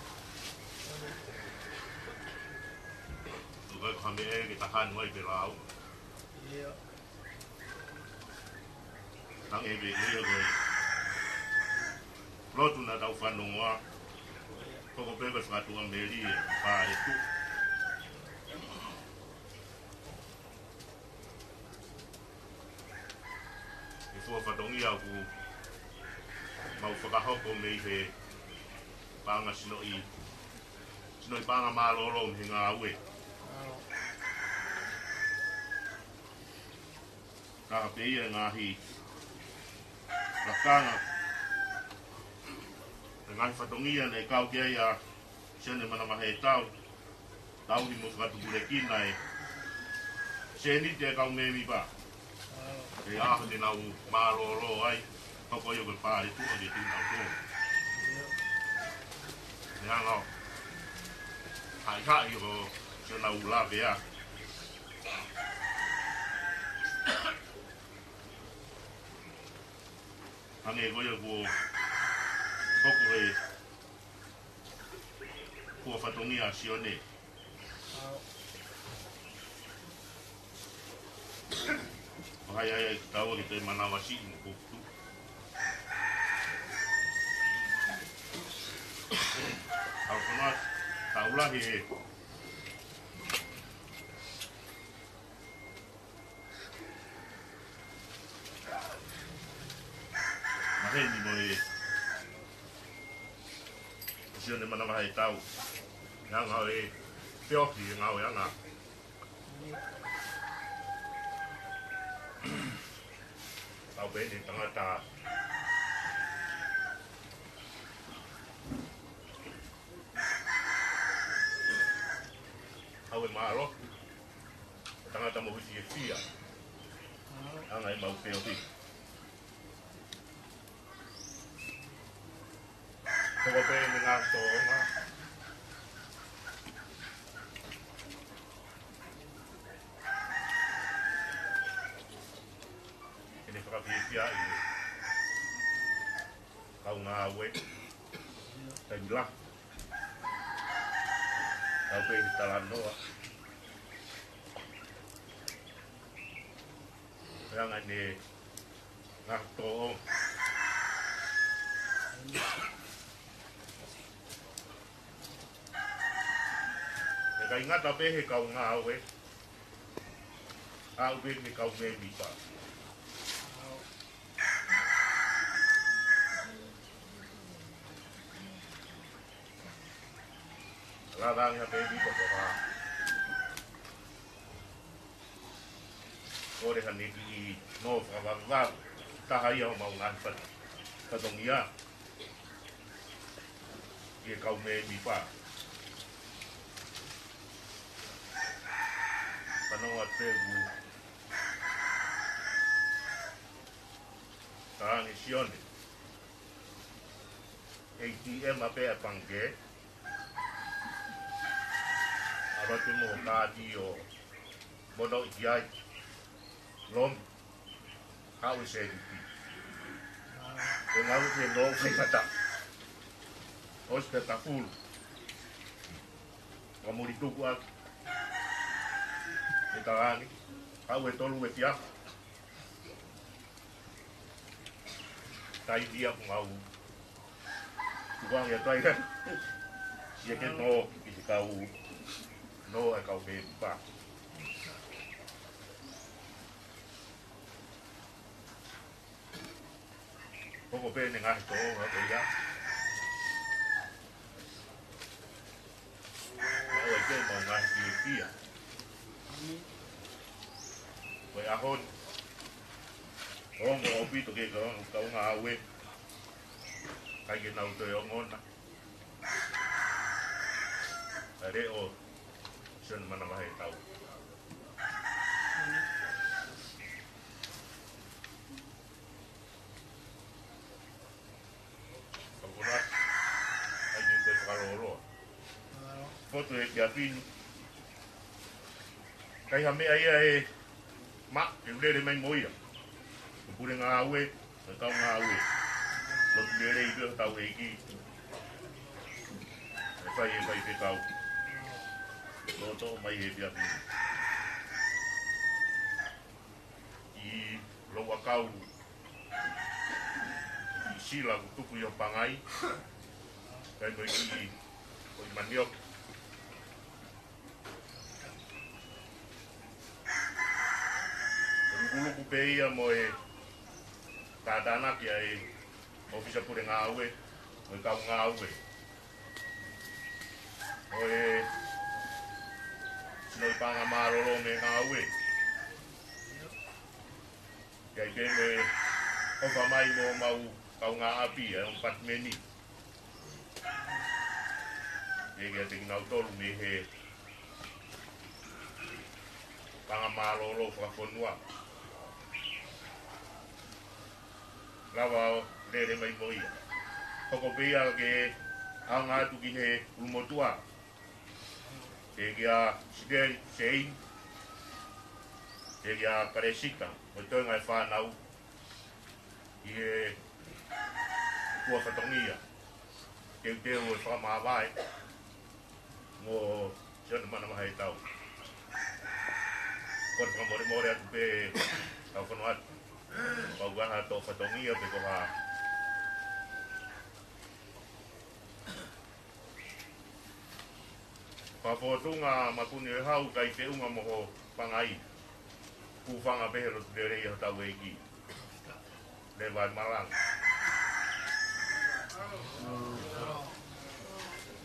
ʻOku ʻikai ko ha meʻa ke ta hanu ai pē lau. ʻIo. Hangē pē ko ia ko e lotu naʻa tau fanongoa, hoko pē ko e fakatuʻamelie, pā e tuʻu. ʻI he fua fatongia ʻoku mau fakahoko mei he paʻanga sinoʻi, sinoʻi paʻanga mālōlō mei he ngāue. Ka pehē ʻe he ngaahi lakanga, ʻa e ngaahi fatongia naʻe kau ki ai ʻa Sione Manavahē Tau, tauhi mo fakatupulekina e sēniti ʻa e kau mēmipa. ʻI he ʻaho te nau mālōlō ai, hoko ia ko e pā e tuʻu ke tau tō. Ne hanga ʻo haʻihaʻi ʻo siʻonau lavea. Hangē ko ia kuo hoko he kuo fatongia ʻa Sione. ʻO haʻi ai ʻa kitaua ke toe manavasiʻi mo kuku. ʻAu kona taʻu lahi he maheni mo e Sione manavahē tau. He anga ʻo e feohi he ngāueʻanga. ʻAu pē ʻene tangata ʻau e mālō. Tangata mohu fiefia. Anga ʻemau feohi. Hoko pē ʻene ngaahi tōʻonga. ʻEne fakafiefia ʻi he kau ngāue. Taimi lahi. ʻAu pē ʻene talanoa. He anga ʻene ngaahi tōʻonga. ʻIkai ngata pē he kau ngāue. ʻAu pē mo e kau mēmipa. Lava ange ha mēmipa ko ha. Kole haʻane kiʻi nofo fakavavevave. Taha ia ʻo ʻemau ngaahi fat-, fatongia. ʻI he kau mēmipa. Fanongo atu pē ʻoku talaange ʻe Sione. ʻEi ti ema pē ʻa e pangikē. ʻAlu atu mo e kaati ʻo mono ʻi ai. Lomi. Haʻu e sēniti. ʻE ngalo ke nō fai kata. ʻOsi pē tafulu. Ka muli tuku atu. ʻE talaange. Haʻu e tolu e fiafa. Taimi ia ʻoku ngalo. Tuku ange ʻa e taimi. Ia ke nō, ʻi he kau, nō e kau mēmipa. Hoko pē ʻene ngaahi tōʻonga ko ia. Maʻu ai ke mau ngaahi fiefia. Ko e ʻaho ni. Ongo ʻaupito ke kau, kau ngāue. ʻIkai ke nau toe ongona. ʻA e leʻo, Sione manavahē tau. Ka kona, ʻai ni ko e fakalōloa. Fotu e kiapini. ʻIkai ha meʻa ia ʻe maʻu ke u lele mai mo ia. Ko e pule ngāue, ko e kau ngāue. Lotu lelei pē hotau ʻEiki. ʻE fai, ʻe fai pē kau. Loto mai he kiapini. ʻI Louʻakau, ʻi Sila kuo tupu ʻi Hopangai, kae mo e kiʻi ʻo ʻi Manioke. Lukuluku pē ia mo e tātānaki ʻa e ʻōfisa pule ngāue, mo e kau ngāue. Mo e sinoʻi paʻanga mālōlō mei he ngāue. ʻIkai ke ne ʻofa mai mo homau kaungāʻapi ʻa e ʻompatimeni. ʻIkai ke ʻiate kinautolu mei he paʻanga mālōlō fakafonua. Lava ʻo lele mai mo ia. Hoko pē ia ke ʻaonga atu ki he ʻulumotuʻa. Pea kia Sideli, Sein. Pea kia Palesita, mo e toenga e fānau. ʻI he Ko e fatongia, teuteu e fakamāvae, mo Sione Manavahātau. Ko e fakamolemole atu pē, kau fano atu. Pau ka ha toʻo fatongia pe ko ha Fakafotunga Makuniʻohau, kai feʻunga mo ho pangai. Kufanga pē he lotu lelei ʻa hotau ʻEiki. Leva e malanga.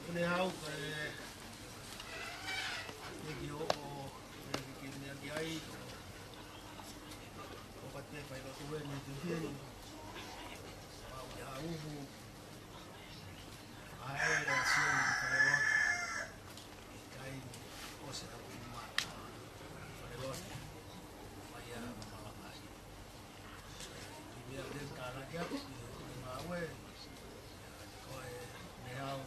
Makuniʻohau, kai ʻEiki ʻo, ʻo, ʻEiki ki mea ki ai, ʻo, ʻo kate fai lotu eni te heni. Mau ia uhu. ʻA e lea Sione ki fale lotu. ʻIkai ʻosi ʻa e kumu mata. Fale lotu. Mai ʻa e malanga ai. Ki mea lea ka la kia ki, ki ngāue. Ko e meʻa au.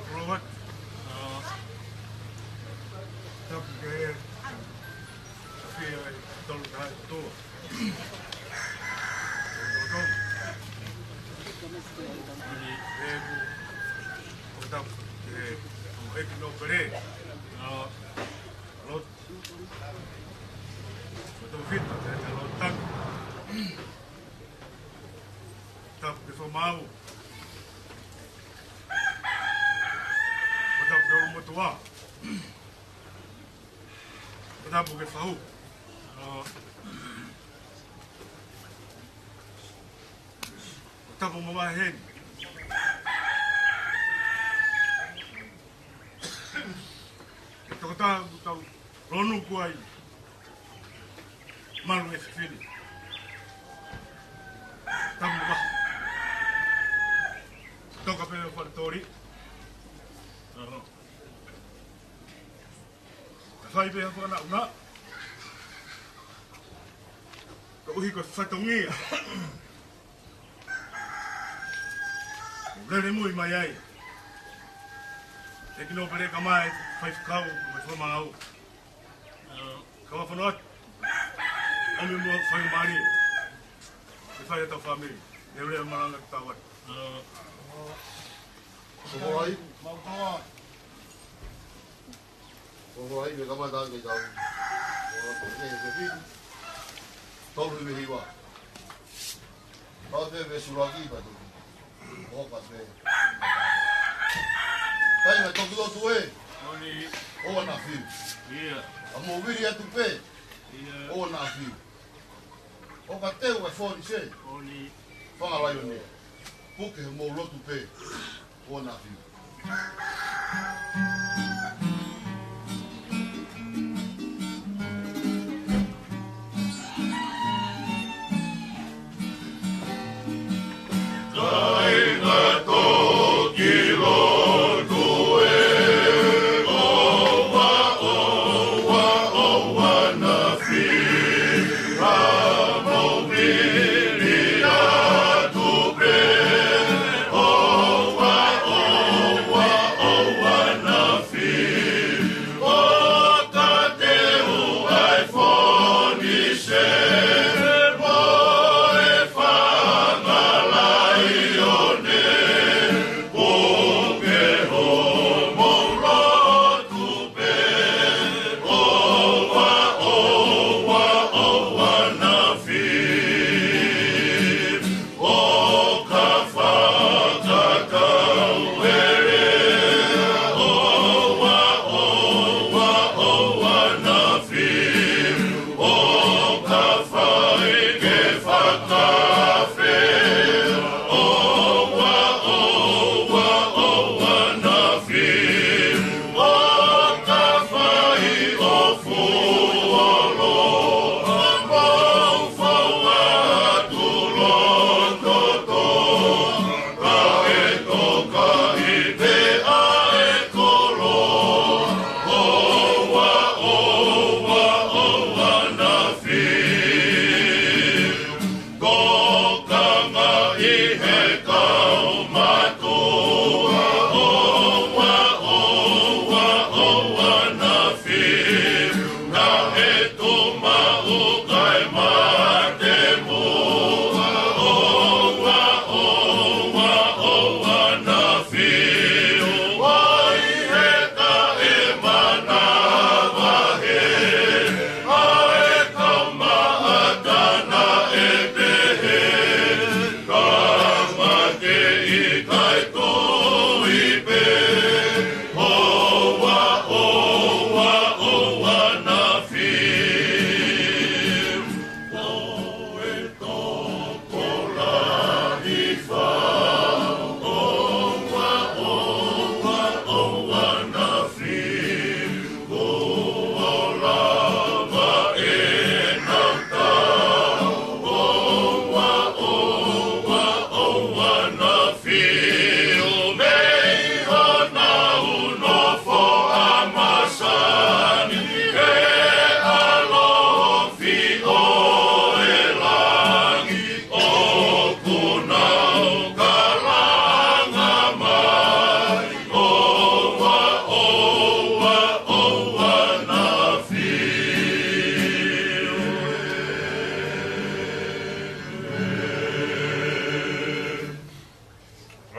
Robert, uh, tapu ke fia tolu kai tua. Tolu kai. Ni e ku, ko tapu ke, ko e ki no pere. Uh, lot, ko tau fita, ke, ke lot tapu. Tapu ke whamau. Ko tapu ke olomotuʻa. Ko tapu ke fahu. ʻO, ko tapu mo maheni. Ke tokotā mo tau lonu kuai. Malu e fefine. Tamu ma. Toka pē ʻo fakatori. Ka fai pē ha fakanaʻunaʻa. Koeʻuhi ko e fatongia. Lele mui mai ai. E kino pere ka mai, faifekau, mo e fakamau. Ka wa fano atu. Ami mo fai mali. E fai atu family. Ne ule malanga ki tawat. Sohoi. Ko hoʻo ʻai me kamata ange tau. Ko hoʻo ʻai me fini. Tolu me hiva. Tau te me sulaki pa tu. Ko ka pe. Kai me toki lotu e. Oli. O na fiu. Ia. A mo viri atu pe. Ia. O na fiu. ʻO ka teu e foni se. Oli. Fanga lai o ne. Puke he mou lotu pe. O na fiu.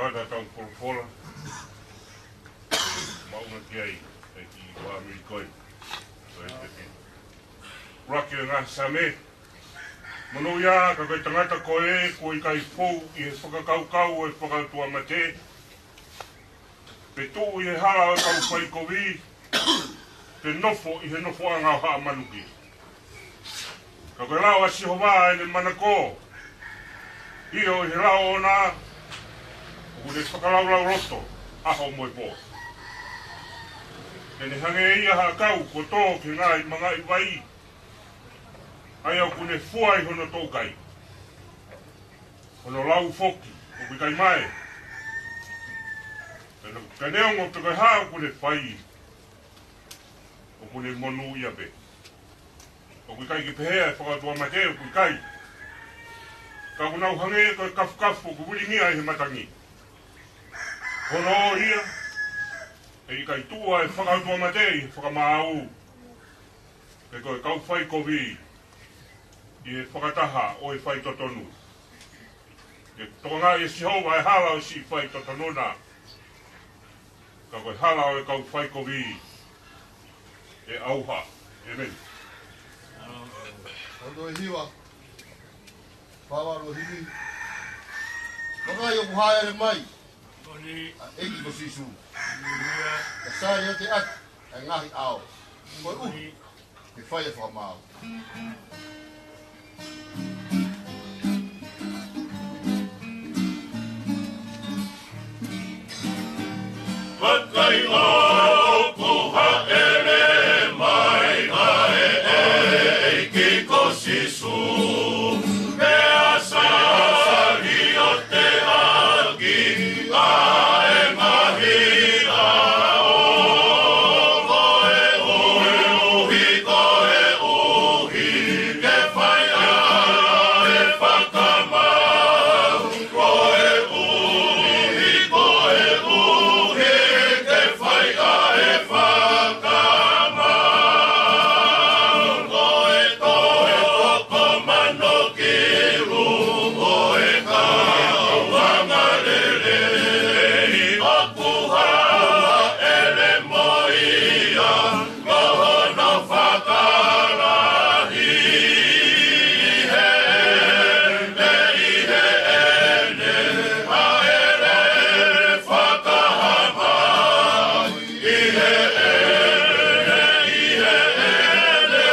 Lata tau folofola. Maʻunga ki ai, e ki wa mi koi. Ko e te pina. Raki e ngaahi same. Monūʻia ka ko e tangata ko e, kuo ʻikai fou ʻi he fakakaukau ʻo e fakaʻotuamate. Pe tuʻu ʻi he hala ʻo e kau faikovi. Pe nofo ʻi he nofoʻanga ʻo haʻa manuki. Ka ko e lao ʻa Sihova ʻene manako, ʻio ʻi he lao ʻoʻona, ʻoku ne fakalaulauloto ʻaho mo e pō. Te ne hangē ia ha ʻakau kuo tō ki he ngaahi mangaʻi vai, ʻA ia ʻoku ne fua ʻi hono toukai, hono lau foki ʻoku ʻikai mae. Pea neongo pe ko e hā ʻoku ne fai, ʻoku ne monūʻia pē. ʻOku ʻikai ke pehē ʻa e fakaʻotuamate, ʻoku ʻikai. Ka ʻoku nau hangē ko e kafukafu ʻoku vilingia ʻi he matangi. Hono ʻo ia, ʻe ʻikai tuʻu ʻa e fakaʻotuamate ʻi he fakamaau, pe ko e kau faikovi ʻi he fakataha ʻo e faitotonu. Ke tokangaʻi ʻe Sihova ʻa e hala ʻo siʻi faitotonu na, ka ko e hala ʻo e kau faikovi ʻe ʻauha. ʻĒmeni. Hono ʻe hiva. Fāvalu hivi. Vakai ʻoku hāʻele mai ʻa e ʻEiki ko Sīsū, ka sāliate ʻaki ʻa e ngaahi ʻao. Ko e ʻuhi ke fai e fakamaau. Vakai ʻoku hāʻele mai ʻa e ʻEiki ko Sīsū, pea sāliate ʻaki ʻa e ngaahi ʻao. Ko e ʻuhi, ko e ʻuhi ke fai ʻa e fakamaau. Ko e ʻuhi, ko e ʻuhi ke fai ʻa e fakamaau. Ko e, ko e toko mano kilu ʻo e kau angalelei ʻoku hāʻele mo ia, ko hono fakalahi ʻi heʻene, ʻi heʻene hāʻele fakahā mai. ʻI heʻene, ʻi heʻene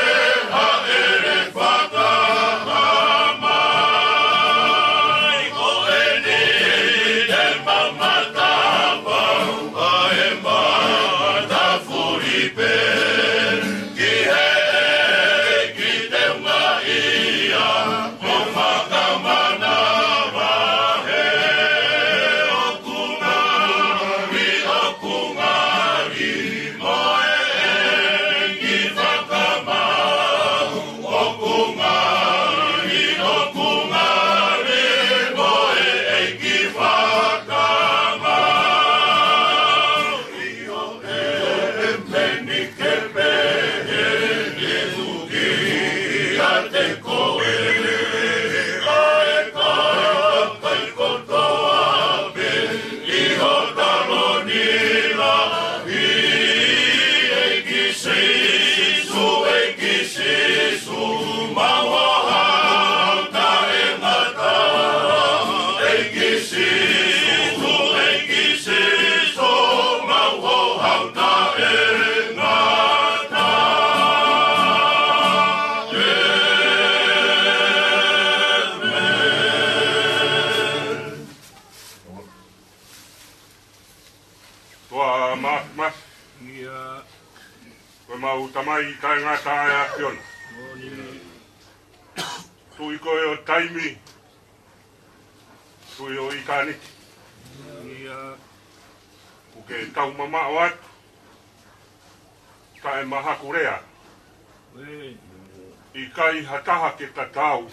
hāʻele fakahā mai. Ko eni te mamata pau ʻa e matafuli pē ki he ʻEiki teunga ia mo fakamanava he ʻoku ngali, ʻoku ngali mo e ʻEiki fakamaau. ʻOku ngali, ʻoku ngali mo e ʻEiki fakamaau. ʻIo, ʻēmeni ke pehē ʻe tuki ʻiate koe ʻa e kakai kotoa pē ʻi ho taloni lahi. ʻEiki Sīsū, ʻEiki Sīsū, mau ō hau taʻengata. ʻEiki Sīsū, ʻEiki Sīsū, mau ō hau taʻengata. ʻĒmeni. Toa Mafimaf. ʻIa. Ko ʻemau Tamai taʻengata ʻa e ʻAfiona. Moʻoni. Tuʻi koe ʻo taimi, Tuʻi ʻo ʻitāniti. ʻIa. ʻOku ke tau mamaʻo atu, taʻemahakulea. ʻE. ʻIkai ha taha ke tatau,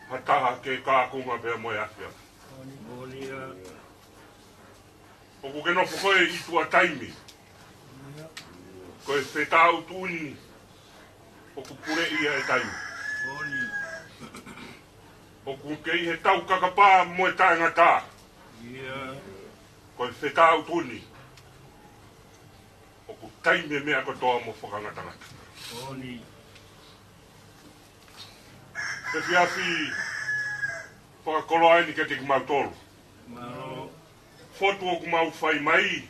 ha taha ke kākunga pea mo e ʻAfiona. Moʻoni ia. ʻOku ke nofo koe ʻi tuʻa taimi. Ko e fetautuʻuni ʻoku puleʻi ia ʻe taimi. ʻOku ke ʻi he taukakapa mo e taʻengata. Ko e fetautuʻuni ʻoku taimi e meʻa kotoa mo fakangatangata. Efiafi fakakoloa eni kiate kimautolu. Fotu ʻoku mau fai mai,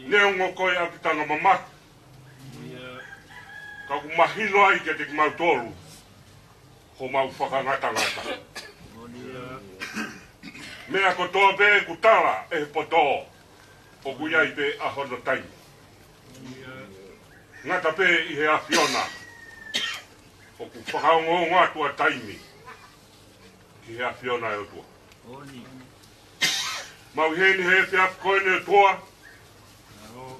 neongo ko e ʻapitanga mamahi, ka ʻoku mahino ai kiate kimautolu homau fakangatangata. Meʻa kotoa pē ʻoku tala ʻe he poto, ʻoku ʻi ai pē ʻa hono taimi. Ngata pē ʻi he ʻAfiona, ʻOku fakaongoongo atu ʻa taimi ki he ʻAfiona ʻe ʻOtua. Mau ʻi heni he efiafi ko eni ʻOtua,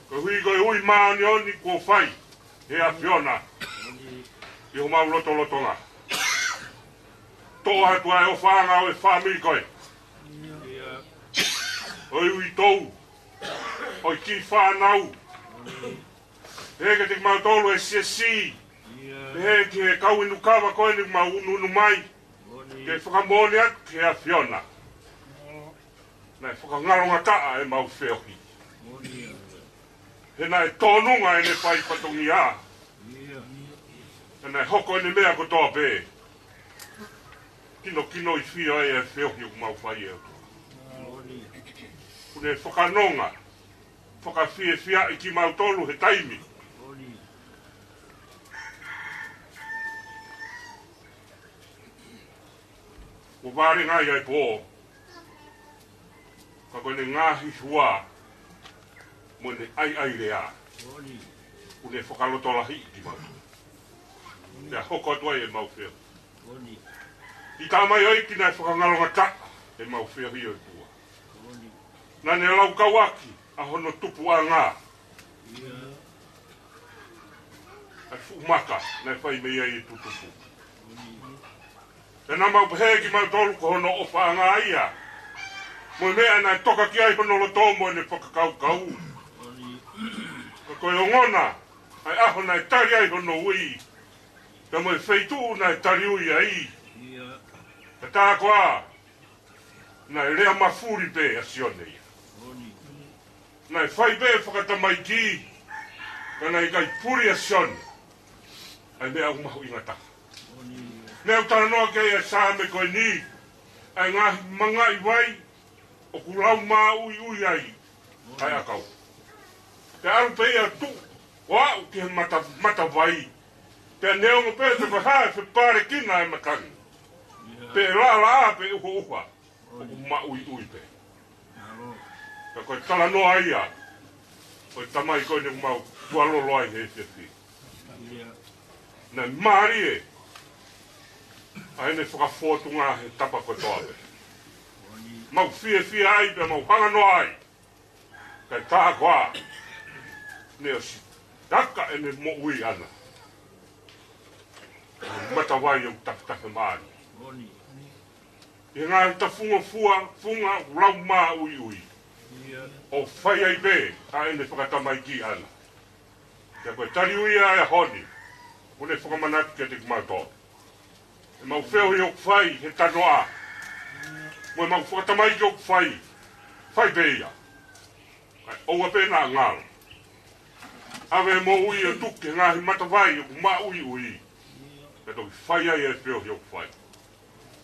koeʻuhi ko e ui māʻoniʻoni kuo fai he ʻAfiona ʻi homau lotolotonga. Toʻo atu ʻa e ʻofaʻanga ʻo e fāmili ko ē, ʻo e uitou, ʻo e kiʻi fānau, pehē kiate kimautolu e siasi, pehē ki he kau inu kava ko eni mau unuunu mai, ke fakamoʻoni atu ki he ʻAfiona naʻe fakangalongataʻa ʻemau feohi. He naʻe tōnunga ʻene fai fatongia, he naʻe hoko ʻene meʻa kotoa pē kinokinoifio ai e feohi ʻoku mau fai ʻe ʻOtua. ʻOku ne fakanonga, fakafiefiaʻi kimautolu he taimi kuo vālenga ai ʻa e pō, ka ko ʻene ngaahi hua mo ʻene ʻaiʻai lea, ʻoku ne fakalotolahiʻi kimautolu. Pea hoko atu ai ʻemau feohi. ʻI Tamai ʻo e ʻEiki, naʻe fakangalongataʻa ʻemau feohi ʻe ʻOtua. Naʻa ne laukau ʻaki ʻa hono tupuʻanga ʻa e fuʻu maka naʻe fai mei ai e tutupu. Pea naʻa mau pehē kimautolu ko hono ʻofaʻanga ia, mo e meʻa naʻe toka ki ai hono loto mo ʻene fakakaukau. Ka ko e ongona ʻa e ʻaho naʻe tali ai hono ui, pea mo e feituʻu naʻe tali ui ai. Ka tā koā, naʻe lea mafuli pē ʻa Sione ia. Naʻe fai pē fakatamaiki, ka naʻe ʻikai puli ʻa Sione ʻa e meʻa ʻoku mahuʻinga taha. Meʻa ʻoku talanoa ki ai ʻa e Saame ko eni, ʻa e ngaahi mangaʻi vai ʻoku lau māuiui ai ʻa e ʻakau. Pea ʻalu pē ia ʻo tuʻu ʻo aʻu ki he mata, matavai. Pea neongo pē pe ko e hā e fepalekina ʻa e matangi, pe ʻe laʻalaʻā pe ʻuhoʻuha, ʻoku māuiui pē. Ka ko e talanoa ia ʻo e tamai ko eni ʻoku mau tuʻa lolo ai he efiafi. Naʻe mālie ʻa ʻene fakafōtunga he tapa kotoa pē. Mau fiefia ai pea mau hanga noa ai. Ka tā koā, ne ʻosi taka ʻene moʻui ʻana ʻi he matavai ʻoku tafetafe mālie, ʻi he ngaahi tafungo fua, funga ʻoku lau māuiui, ʻo fai ai pē ʻa ʻene fakatamaiki ʻana. Pea ko e tali ui ʻa e ʻaho ni, ʻoku ne fakamanatu kiate kimautolu ʻemau feohi ʻoku fai he tanoa, mo ʻemau fakatamaiki ʻoku fai, fai pē ia. Kae ʻoua pē naʻa ngalo. ʻAve e moʻui ʻo tuku ki he ngaahi matavai ʻoku māuiui, kae toki fai ai e feohi ʻoku fai.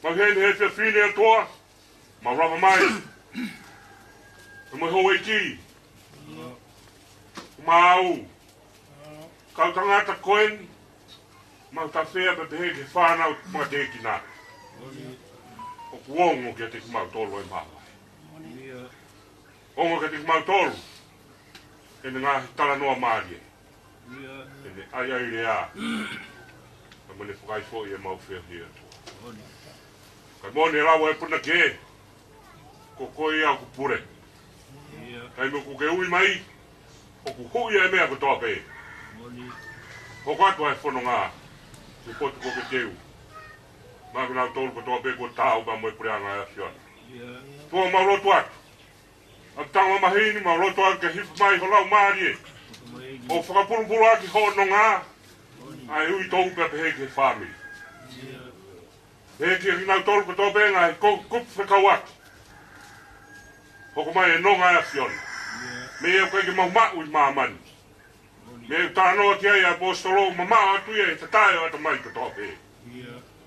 Mau ʻi heni he efiafi ni ʻOtua, mau lava mai pea mo e houʻeiki, mau kau tangata ko eni, mau tafea pea pehē ki he fānau matekinā. ʻOku ongo kiate kimautolu e māvae. Ongo kiate kimautolu ʻene ngaahi talanoa mālie, ʻene ʻaiʻai lea, pea mo ʻene fakaʻai foʻi ʻemau feohi ʻOtua. Kae moʻoni e lau ʻa e punake, ko koe ia ʻoku pule. Taimi ʻoku ke ui mai, ʻoku huʻi ʻa e meʻa kotoa pē. Hoko atu ʻa e fononga ki he potu ko Peteu, maʻa kinautolu kotoa pē kuo taau pea mo e puleʻanga ʻo e ʻAfiona. ʻOtua, mau lotu atu ʻa e tangata maheni, mau lotu atu ke hifo mai ho Laumālie ʻo fakapulupulu ʻaki hoʻo nonga ʻa e uitou pea pehē ki he fāmili. Pehē kiate kinautolu kotoa pē ngaahi ko-, kupu fekauʻaki. Hoko mai e nonga ʻa e ʻAfiona. Meʻa ia ʻoku ʻikai ke mau maʻu ʻi māmani. Meʻa ʻoku talanoa ki ai ʻa e ʻaposetolo, mamaʻo atu ia ʻi he tatae ʻo e ʻatamai kotoa pē,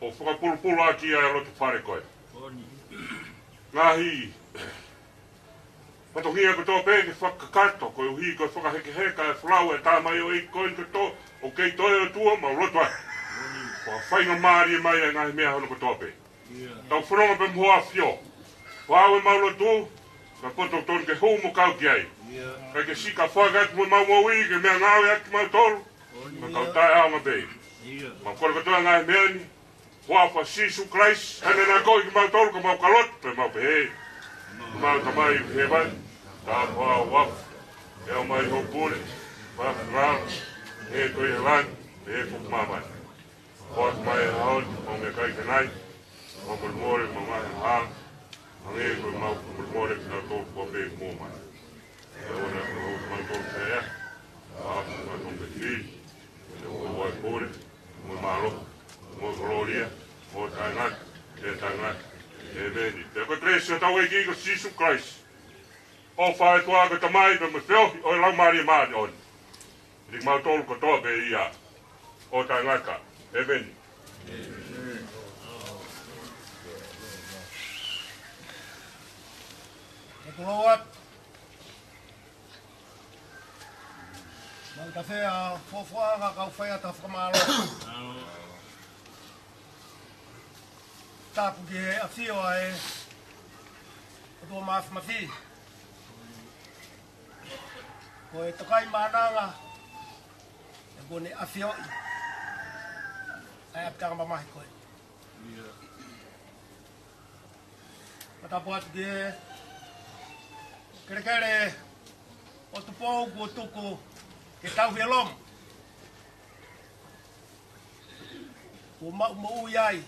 ʻo fakapulupulu ʻaki ʻa e loto fale ko ē. Ngaahi fatongia kotoa pē ke fakakakato, koeʻuhi ko e fakahekeheka e folau e tamaioʻeiki ko eni kotoa, ʻoku kei toe, ʻOtua, mau lotu atu ke fakafaingamālie mai ʻa e ngaahi meʻa hono kotoa pē. Tau fononga pē mo ho ʻAfio. Ko au ʻemau lotu, ka poto tonu ke hū mo kau ki ai. Kae ke sika faka atu mo ʻemau moʻui ke meʻangāue ʻaki kimautolu, ka tau taʻeʻaonga pē. Mau kole kotoa e ngaahi meʻa ni ʻi he huafa ʻo Sīsū Kalaisi, ʻa ia naʻe akoʻi kimautolu ka mau ka lotu pea mau pehē: Ko homau Tamai ʻoku ʻi hēvani, tāpuhā ho huafa. Ke ʻomai ho pule, fakafofonga, hangē ko ia ʻi he langi, pehē foki ʻi māmani. Foaki mai he ʻaho ni haʻamau meʻakai ʻanenai. Fakamolemole ʻemau ngaahi angahala, hangē ko ʻemau fakamolemole ʻa kinautolu ʻoku ʻalu pē ki muʻa mai. Ke ʻoua naʻa ke houhau kimautolu ki he ʻea, ka ke ʻomi kimautolu mei he fili. He ʻoku ʻoʻou ʻa e pule, mo e mālohi, mo e kolōlia, mo e taʻengata, mo e taʻengata. ʻĒmeni. Pea ko e kelesi ʻa hotau ʻEiki ko Sīsū Kalaisi, ʻofa ʻa e ʻOtua ko e Tamai, pea mo e feohi ʻo e Laumālie Māʻoniʻoni, ʻiate kimautolu kotoa pē ia ʻo taʻengata. ʻĒmeni. Ke tulou atu. Mau tafea fofoʻanga kau faiʻanga fakamālō. Tapu ki he ʻafio ʻa e ʻOtua Māfimafi. Ko e Tokaimaʻananga, ʻa ia kuo ne ʻafioʻi ʻa e ʻapitanga mamahi ko ē. Fakatapu atu ki he kelekele ʻo Tupou kuo tuku ke tauhi ʻe Loma, kuo maʻu moʻui ai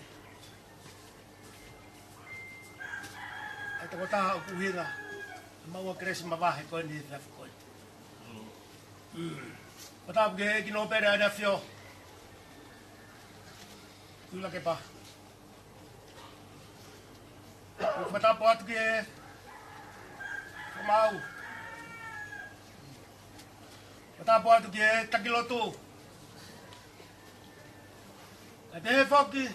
ʻa e tokotaha ʻoku ʻuhinga ʻa e maʻu ʻa e kelesi mavahe ko eni he efiafi ko eni. Fakatapu ki he ʻEiki Nōpele ʻa e ʻAfio, Tuʻilakepa. Fakatapu atu ki he Fakamaau. Fakatapu atu ki he Taki Lotu. Kae pehē foki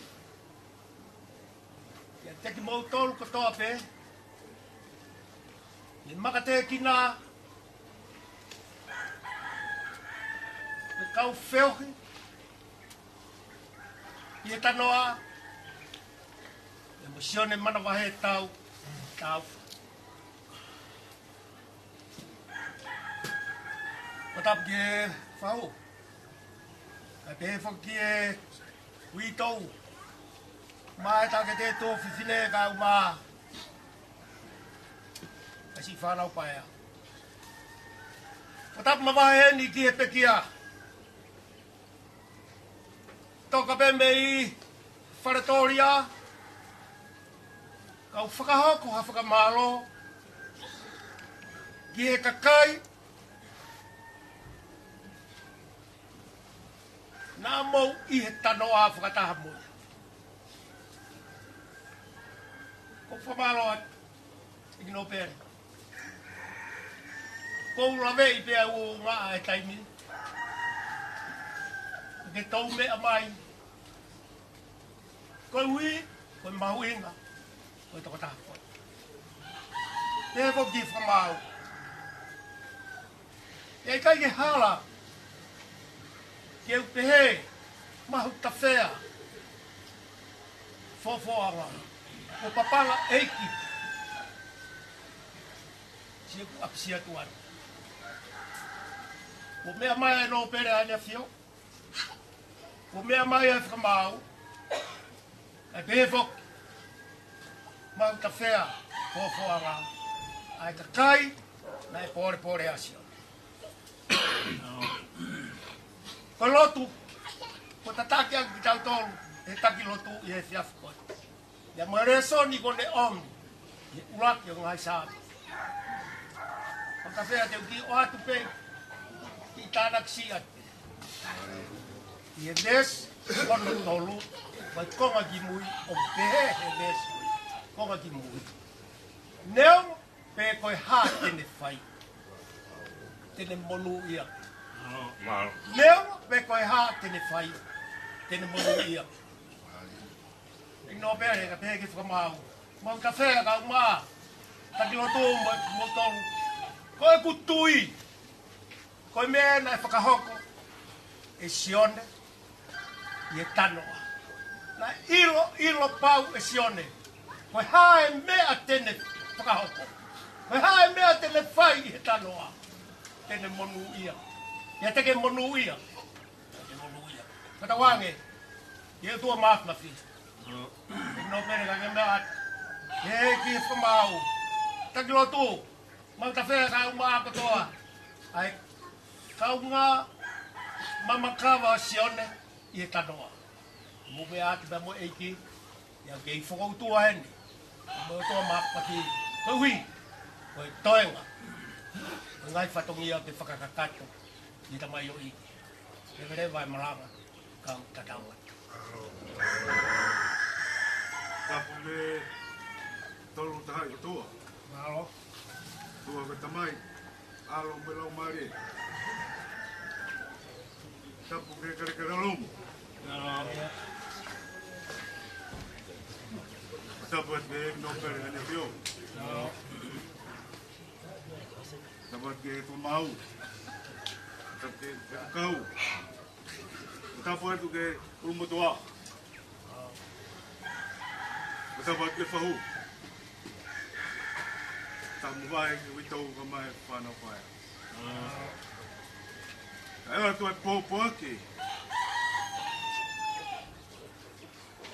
kiate kimoutolu kotoa pē, ʻa e makatekina, ʻa e kau feohi ʻi he tanoa, ʻa e mo Sione Manavahē Tau, Tau. Fakatapu ki he Fau. Kae pehē foki ki he uitou, mo e takete tuofefine kae ʻumaʻā ʻa e siʻi fānau paea. Fakatapu mavahe eni ki he pekia. Toka pē mei Faletōlia, kau fakahoko ha fakamālō ki he kakai naʻa mou ʻi he tanoa fakataha mo ia. Ko e fakamālō atu, ʻEiki Nōpele. Ko u laveʻi pē ʻa e ʻuhinga ʻa e taimi ke tau meʻa mai, koeʻuhi ko e mahuʻinga ʻo e tokotaha ko ē. Pehē foki ki he Fakamaau, ʻe ʻikai ke hala ke u pehē mahu tafea fofoʻanga, ko e papanga ʻeiki, sio ku apisia tuan. Ko e meʻa mai ʻa e Nōpele ʻa e ʻAfio, ko e meʻa mai ʻa e Fakamaau, kae pehē foki mahu tafea fofoʻanga ʻa e kakai naʻe pōlepole ʻa Sione. Ko e lotu kuo tataki ʻaki kitautolu ʻe he Taki Lotu ʻi he efiafi ko ē, ʻa ia mo e lēsoni kuo ne ʻomi ʻi he ʻuluaki ʻo e ngaahi Saame. Fakafeʻao te u kiʻi ʻoatu pē, kiʻi tānaki siʻi atu ʻi he veesi hono tolu, mei he konga kimui, ʻoku pehē he veesi konga kimui: Neongo pe ko e hā te ne fai, te ne monūʻia. Neongo pe ko e hā te ne fai, te ne monūʻia. ʻEiki Nōpele, kae pehē ki he Fakamaau, mahu tafea kae ʻumaʻā Taki Lotu mo, mo tolu. Ko ʻeku tui, ko e meʻa naʻe fakahoko ʻe Sione ʻi he tanoa. Naʻe ʻiloʻilo pau ʻe Sione ko e hā e meʻa te ne fakahoko, ko e hā e meʻa te ne fai ʻi he tanoa, te ne monūʻia. ʻIo, te ke monūʻia. Te ke monūʻia. Fakatauange, ʻe ʻOtua Māfimafi. ʻEiki Nōpele, kae meʻa atu. ʻEiki Fakamaau. Taki lotu. Mau tafea kae ʻumaʻā ʻa e kotoa ʻa e kaungā mama kava ʻo Sione ʻi he tanoa. Mou meʻa atu pea mo e ʻEiki, ʻi he kei fokoutua eni. Mo e ʻOtua Māfimafi, koeʻuhi ko e toenga ʻo e ngaahi fatongia ke fakakakato ʻi he tamaioʻeiki. Leveleva e malanga, kau tatau atu. Tapu mo e Tolu Tahaʻi ʻOtua. Mālō. ʻOtua ko e Tamai, ʻAlo mo e Laumālie. Tapu ki he Kalake Lomo. Mālō. Tapu atu ki he ʻEiki Nōpele ʻAnefio. Mālō. Tapu atu ki he Fakamaau. Tapu ki he Kau. Tapu atu ki he ʻUlumotuʻa. Tapu atu ki he Fahu. Tapu mo e Vai ki he uitou kae ʻumaʻā e fānau paea. Kae ʻoatu ʻa e pōpoaki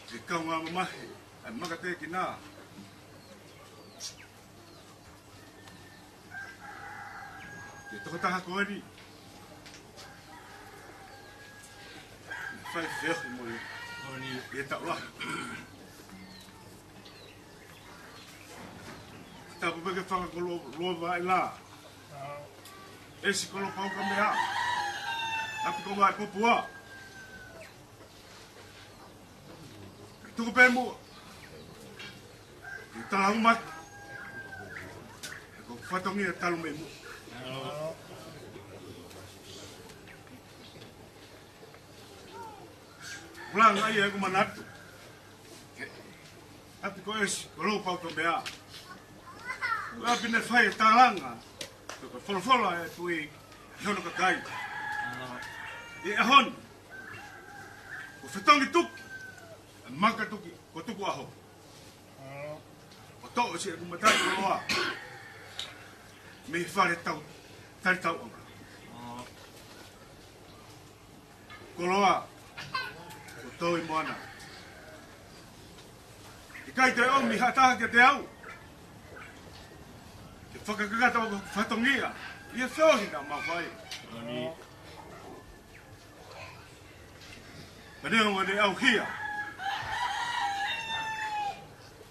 ki he kaungā mamahi ʻa e makatekina. Ki he tokotaha ko eni naʻe fai feohi mo ia ʻi he taʻu lahi. Tapu pē ki he fanga koloa, koloa vaʻe lā. ʻEsi Kolo Pau Kamea. Tapu ki he Vai Popua. Tuku pē muʻa ke tala uma atu. Ko e fatongia talu mei muʻa. Langa ia ʻeku manatu. ʻApi ko ʻEsi Kolo Pau Kamea. ʻApi naʻe fai e tālanga. Ko e folofola ʻa e Tuʻi ki hono kakai. ʻI he ʻaho ni, ko e fetongi tuki, ʻa e maka tuki, ko Tukuʻaho. ʻO toʻo siʻeku mataʻikoloa mei he fale tau, tali tauʻanga. Koloa, ko Toi Moana. ʻIkai te ʻomi ha taha kiate au ke fakakakato ʻeku fatongia ʻi he feohi naʻa mau fai. Ka neongo ʻene ʻauhia,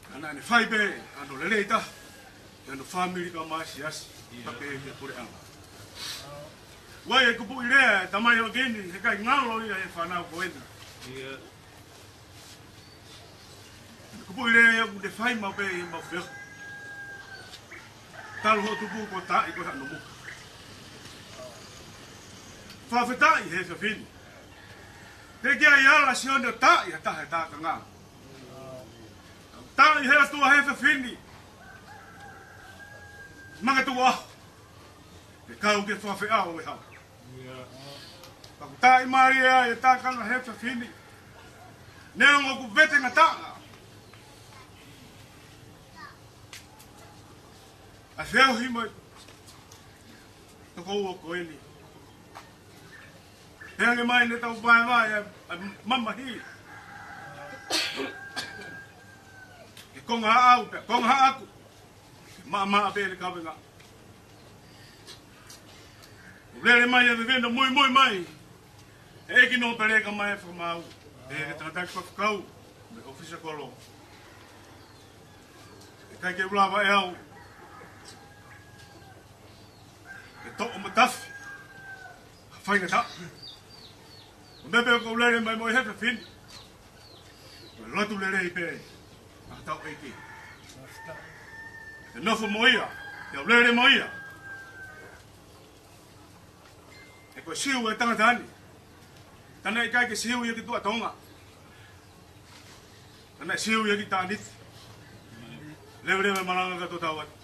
ka naʻa ne fai pē hano lelei taha ki hono fāmili kae ʻumaʻā e siasi, pea pehē ki he puleʻanga. ʻOku ʻi ai e kupuʻi lea ʻa e tamaioʻeiki ni, heʻikai ngalo ia ʻe he fānau ko eni. Kupuʻi lea ia ʻoku te fai maʻu pē ʻi heʻemau feohi. Talu hoʻo tupu ko e taaʻi ko e haʻa nomuka. Fakafetaʻi he efiafi ni. Teʻeki ai ala Sione ʻo taaʻi ha taha he tākanga. Taaʻi he ʻOtua he efiafi ni. Maka Tukuʻaho. Ke kau ki he fakafeʻao ʻo e hala. Pea ʻoku taaʻi mālie ai e tākanga he efiafi ni. Neongo ʻoku vetengataʻa ʻa e feohi mo e tokoua ko eni. Pea hangē mai ne tau vaevae ʻa e, ʻa e mamahi. Ke konga haʻau, pea konga haʻaku. Ke maʻamaʻa pē ʻene kavenga. ʻOku lele mai ʻa e vevena muimui mai ʻa e ʻEiki Nōpele kae ʻumaʻā e Fakamaau, ʻa e tangataʻeiki fakafekau mei he ʻōfisa kolo. ʻIkai ke u lava ʻe au ke toʻo matafi ha faingataʻa. Ko e meʻa pē ʻoku ou lele mai mo ia he efiafi ni, ko e lotu lelei pē ʻa hotau ʻEiki. Ke nofo mo ia, ke u lele mo ia. He ko e Siu e tangata ni, ka naʻe ʻikai ke Siu ia ki tuʻa Tonga. Ka naʻe Siu ia ki ʻitāniti. Leveleva e malanga kae tau atu.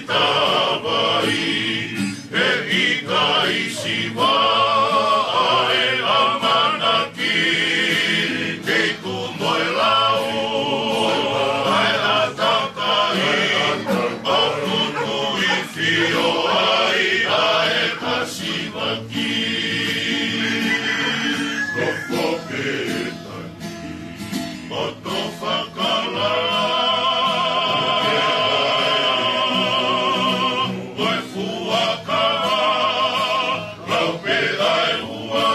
Tavai, he ʻikai siva ʻa e ʻamanaki, kei tuʻu mo e lau ʻa e ʻātakai, ʻoku tuifio ai ʻa e kasivaki. Nofo pē tani, poto fakalala, ko e fuakava, lau pē ʻa e ua,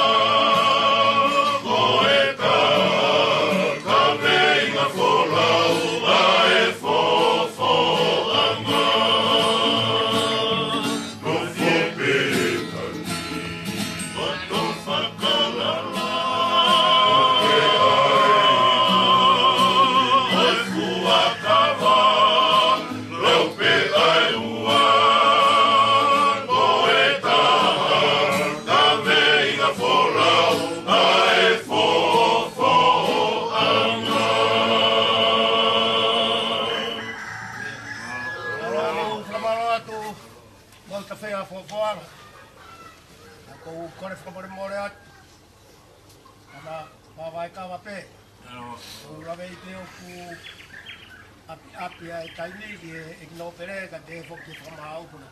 ko e taha, kaveinga folau ʻa e fofoʻanga. Nofo pē tani, poto fakalala, ko e fuakava, lau pē ʻa e ua, ko e taha, kaveinga folau ʻa e fofoʻanga. Mālō, fakamālō atu. Mau tafea fofoʻanga. ʻOku ou kole fakamolemole atu. Ana, ma vai kava pē. ʻOku ou lave ʻi he ʻoku ʻapiʻapi ʻa e taimi ki he ʻEiki Nōpele, ka te foki fakamaau puna.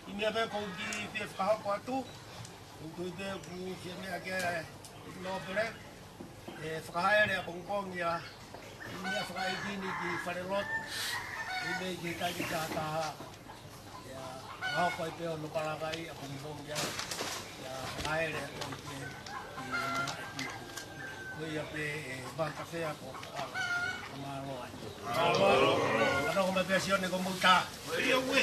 ʻI he meʻa pē ʻoku ou kiʻi fie fakahoko atu, ʻoku ou tui pē ʻoku fie meʻa ki ai ʻEiki Nōpele. ʻE fakahaele ʻapongipongi ʻa e meʻa fakaʻeiki ni ki falelotu, ʻi he meʻa ki he taimi tahataha. ʻIa, fakahoko ai pē hono palangaʻi ʻapongipongi ʻa, ʻia, fakahaele ʻapongipongi ki he meʻa ʻeiki. Ko ia pē ʻe mau tafea ko, ʻa, mālō ai. Mālō. Ano ko me pesi one ko muta. Ia ue.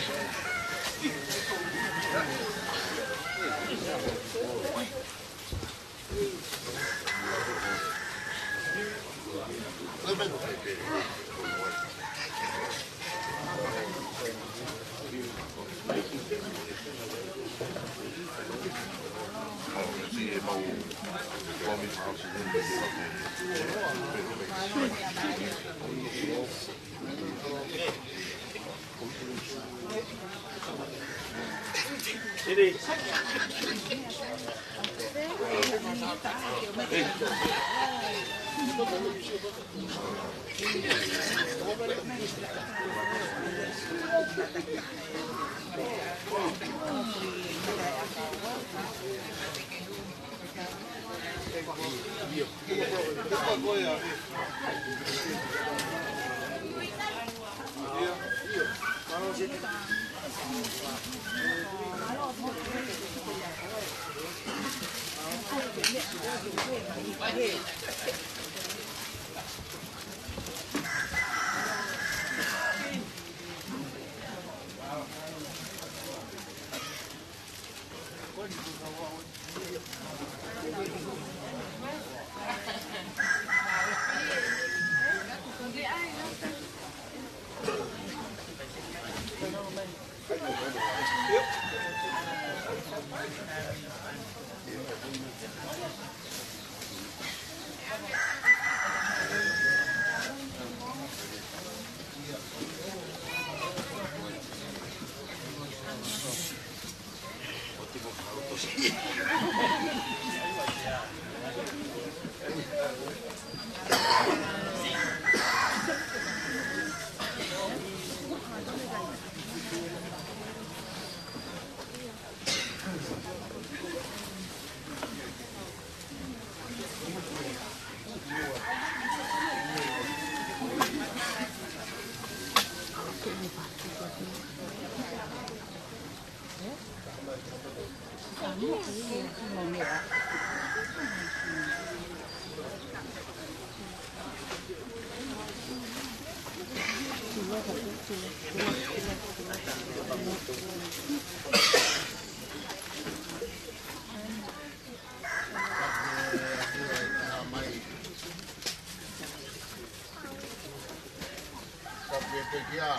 Kape pekia.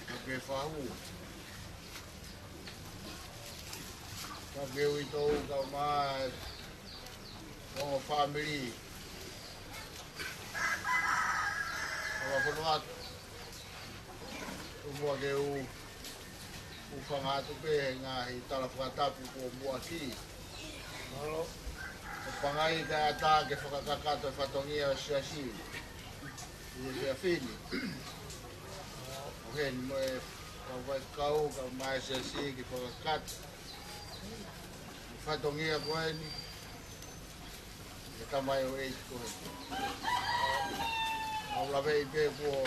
Kape fahu. Kape uitou kau mai. Ko family. Fakafonu atu. Tuku muʻa ke u, u hūfanga atu pē he ngaahi tala fakatapu kuo muʻaki. ʻO pangai kae ʻatā ke fakakakato e fatongia ʻo e siasi ʻi he efiafi ni. ʻO heni mo e kau faifekau, kau mai siasi ke fakakakato e fatongia ko eni ʻi he tamaioʻeiki ko eni. ʻOku ou laveʻi pē kuo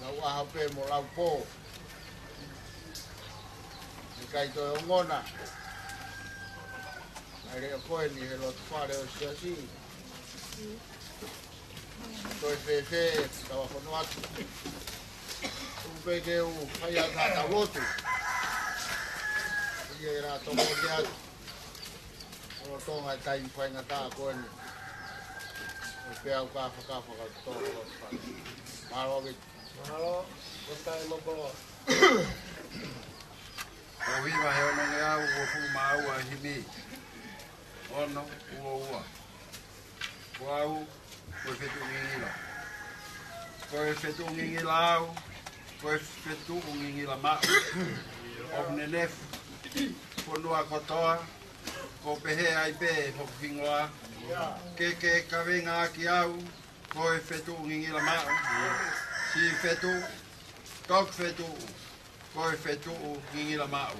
lau ʻaho pē mo lau pō. ʻIkai toe ongona ʻa e leʻo ko eni he loto fale ʻo e siasi. Toe fēfē, tau fakafonu atu. Tuku pē ke u fai atu haʻatau lotu. ʻIo, ʻe lava ʻo tokoni atu. ʻO Tonga e taimi faingataʻa ko eni. ʻO peau ka fakafaka to lotu fai. Mālō ʻaupito. Mālō, ʻo tae mo koloa. Ko e hiva he onongeau uofulu mā ua, himi ono ua ua. Ko au, ko e fetuʻu ngingila. Ko e fetuʻu ngingila au, ko e fetuʻu ngingila maʻu. ʻOku nenefu fonua kotoa, ko e pehē ai pē hoku hingoa. Ke ke kavenga ʻaki au, ko e fetuʻu ngingila maʻu. Siʻi fetuʻu, toki fetuʻu, ko e fetuʻu ngingila maʻu.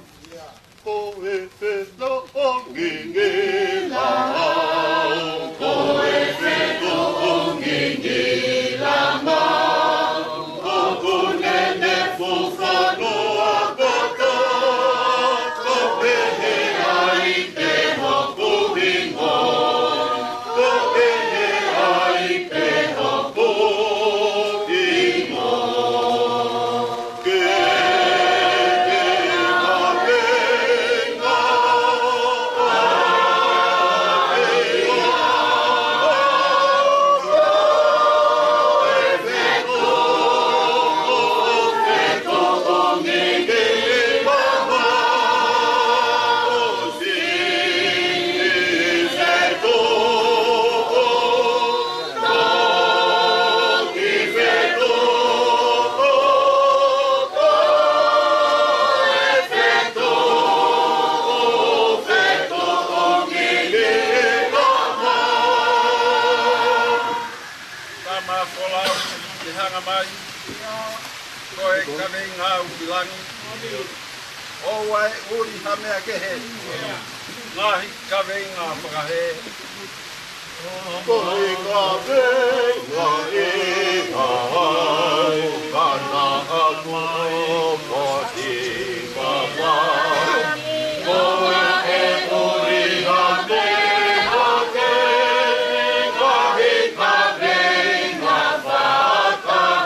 Ko e fetuʻu ngingila au, ko e fetuʻu ngingila maʻu. ʻOku nenefu fonua kotoa, ko e pehē ai pē hoku hingoa. Ko e pehē ai pē hoku hingoa. Tama folau, ke hanga mai. Ko e kaveinga au ʻi langi. ʻOua ʻe ʻuli ha meʻa kehe. Ngaahi kaveinga fakahē. Ko e kaveinga ʻi hau, ka naʻa ku ʻofa ki papa. Ko e ʻuli ha meʻa kehe, ngaahi kaveinga fakahē.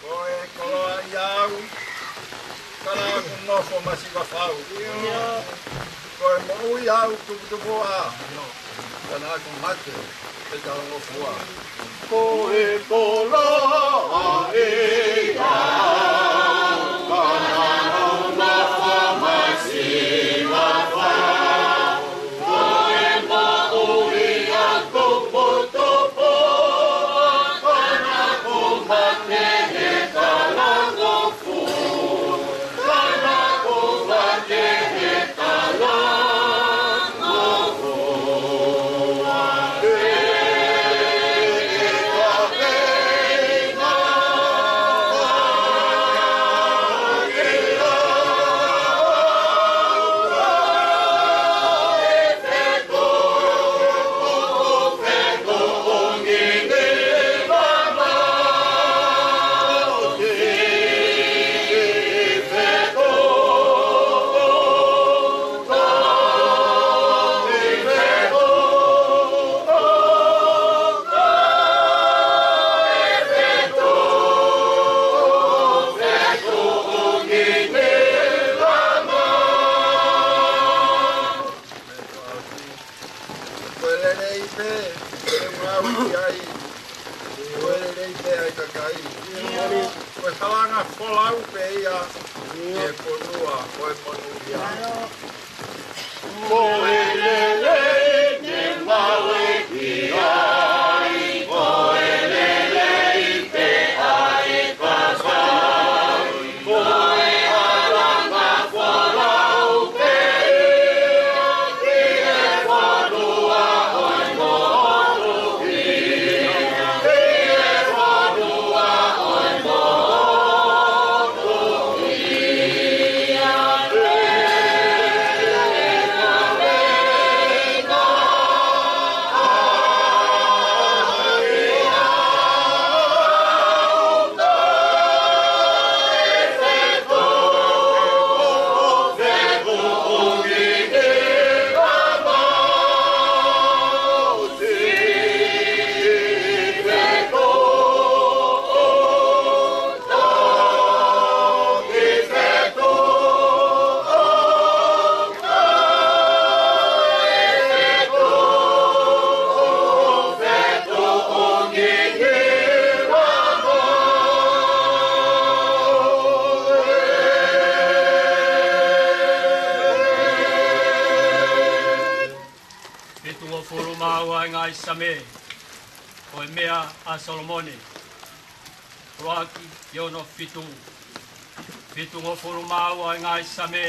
Ko e koloaʻia au, ka naʻa ku nofo masiva fau. Ko e moʻui au tuputupuʻa, ka naʻa ku mate he talangofua. Ko e koloaʻia au, ka naʻa ku nofo masiva fau. Langa folau pē ia ki he fonua ʻo e monūʻia. Ko e lelei ke maʻu ʻe ia, ko e lelei pē ʻa e kakai. Ko e langa folau pē ia ki he fonua ʻo e monūʻia. Fitungofulu mā ua ʻo e ngaahi Same, ko e meʻa ʻa Solomone, ʻuluaki ki hono fitu. Fitungofulu mā ua ʻo e ngaahi Same,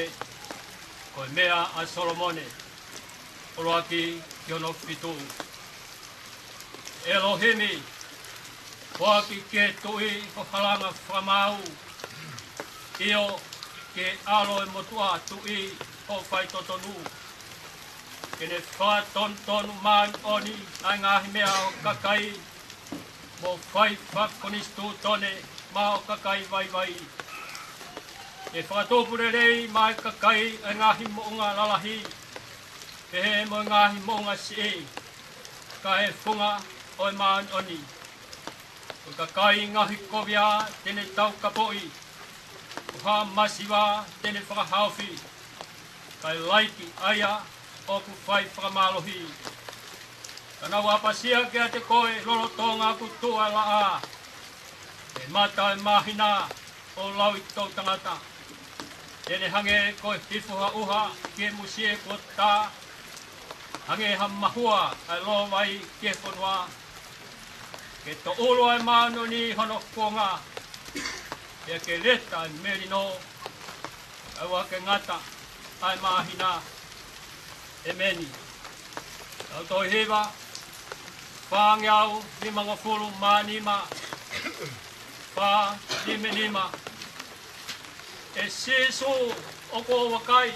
ko e meʻa ʻa Solomone, ʻuluaki ki hono fitu. ʻElohimi, foaki ki he tuʻi ho halanga fakamaau, ʻio, ki he ʻalo ʻo e motuʻa tuʻi ho faitotonu, ke ne fakatonutonu māʻoniʻoni ʻa e ngaahi meʻa ʻo e kakai, mo fai fakakonisitūtone maʻa e kakai vaivai. Ke fakatupu lelei maʻa e kakai ʻa e ngaahi moʻunga lalahi, pehē mo e ngaahi moʻunga siʻi, kae funga ʻo e māʻoniʻoni. Ko e kakai ngaohikovia te ne taukapoʻi, ko ha masiva te ne fakahaofi, kae laiki ʻa ia ʻoku fai fakamālohi. Ka naʻa ku ʻapasia kiate koe lolotonga ʻeku tuʻu ʻa e laʻā, ʻi he mata ʻo e māhina ʻo lauitoʻu tangata. Te ne hangē ko e hifo ha ʻuha ki he musie kuo tā, hangē ha mahua ʻa e lōvai ki he fonua. Ke toʻulu ʻa e māʻoniʻoni ʻi hono kuonga, pea ke leta ʻa e melino, kae ʻoua ke ngata ʻa e māhina. ʻEmeni. Lautohi Hiva fāngeau nimangofulu mā nima, fā nima nima. ʻE Sīsū, ʻoku ou vakai,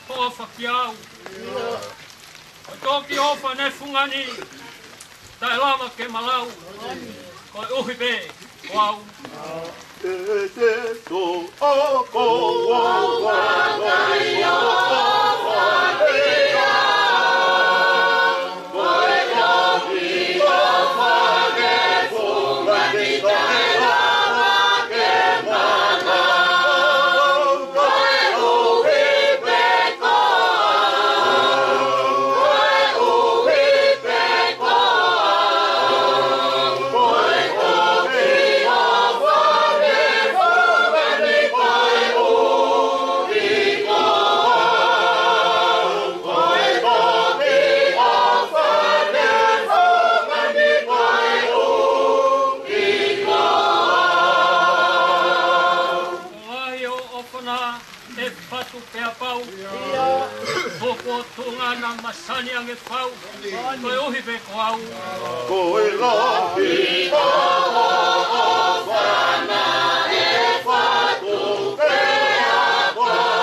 ʻofa kiate au. ʻO toki ʻofa ʻi he fungani, taʻe lava ke malau, koeʻuhi pē ko au. ʻE Sīsū, ʻoku ou vakai, ʻofa kiate au. Lahi hoʻo ʻofa ʻe fatu pea pau. Hoko ʻo tuʻunga naʻa masani ange fau, koeʻuhi pē ko au. Ko e lahi hoʻo ʻofa ʻe fatu pea pau.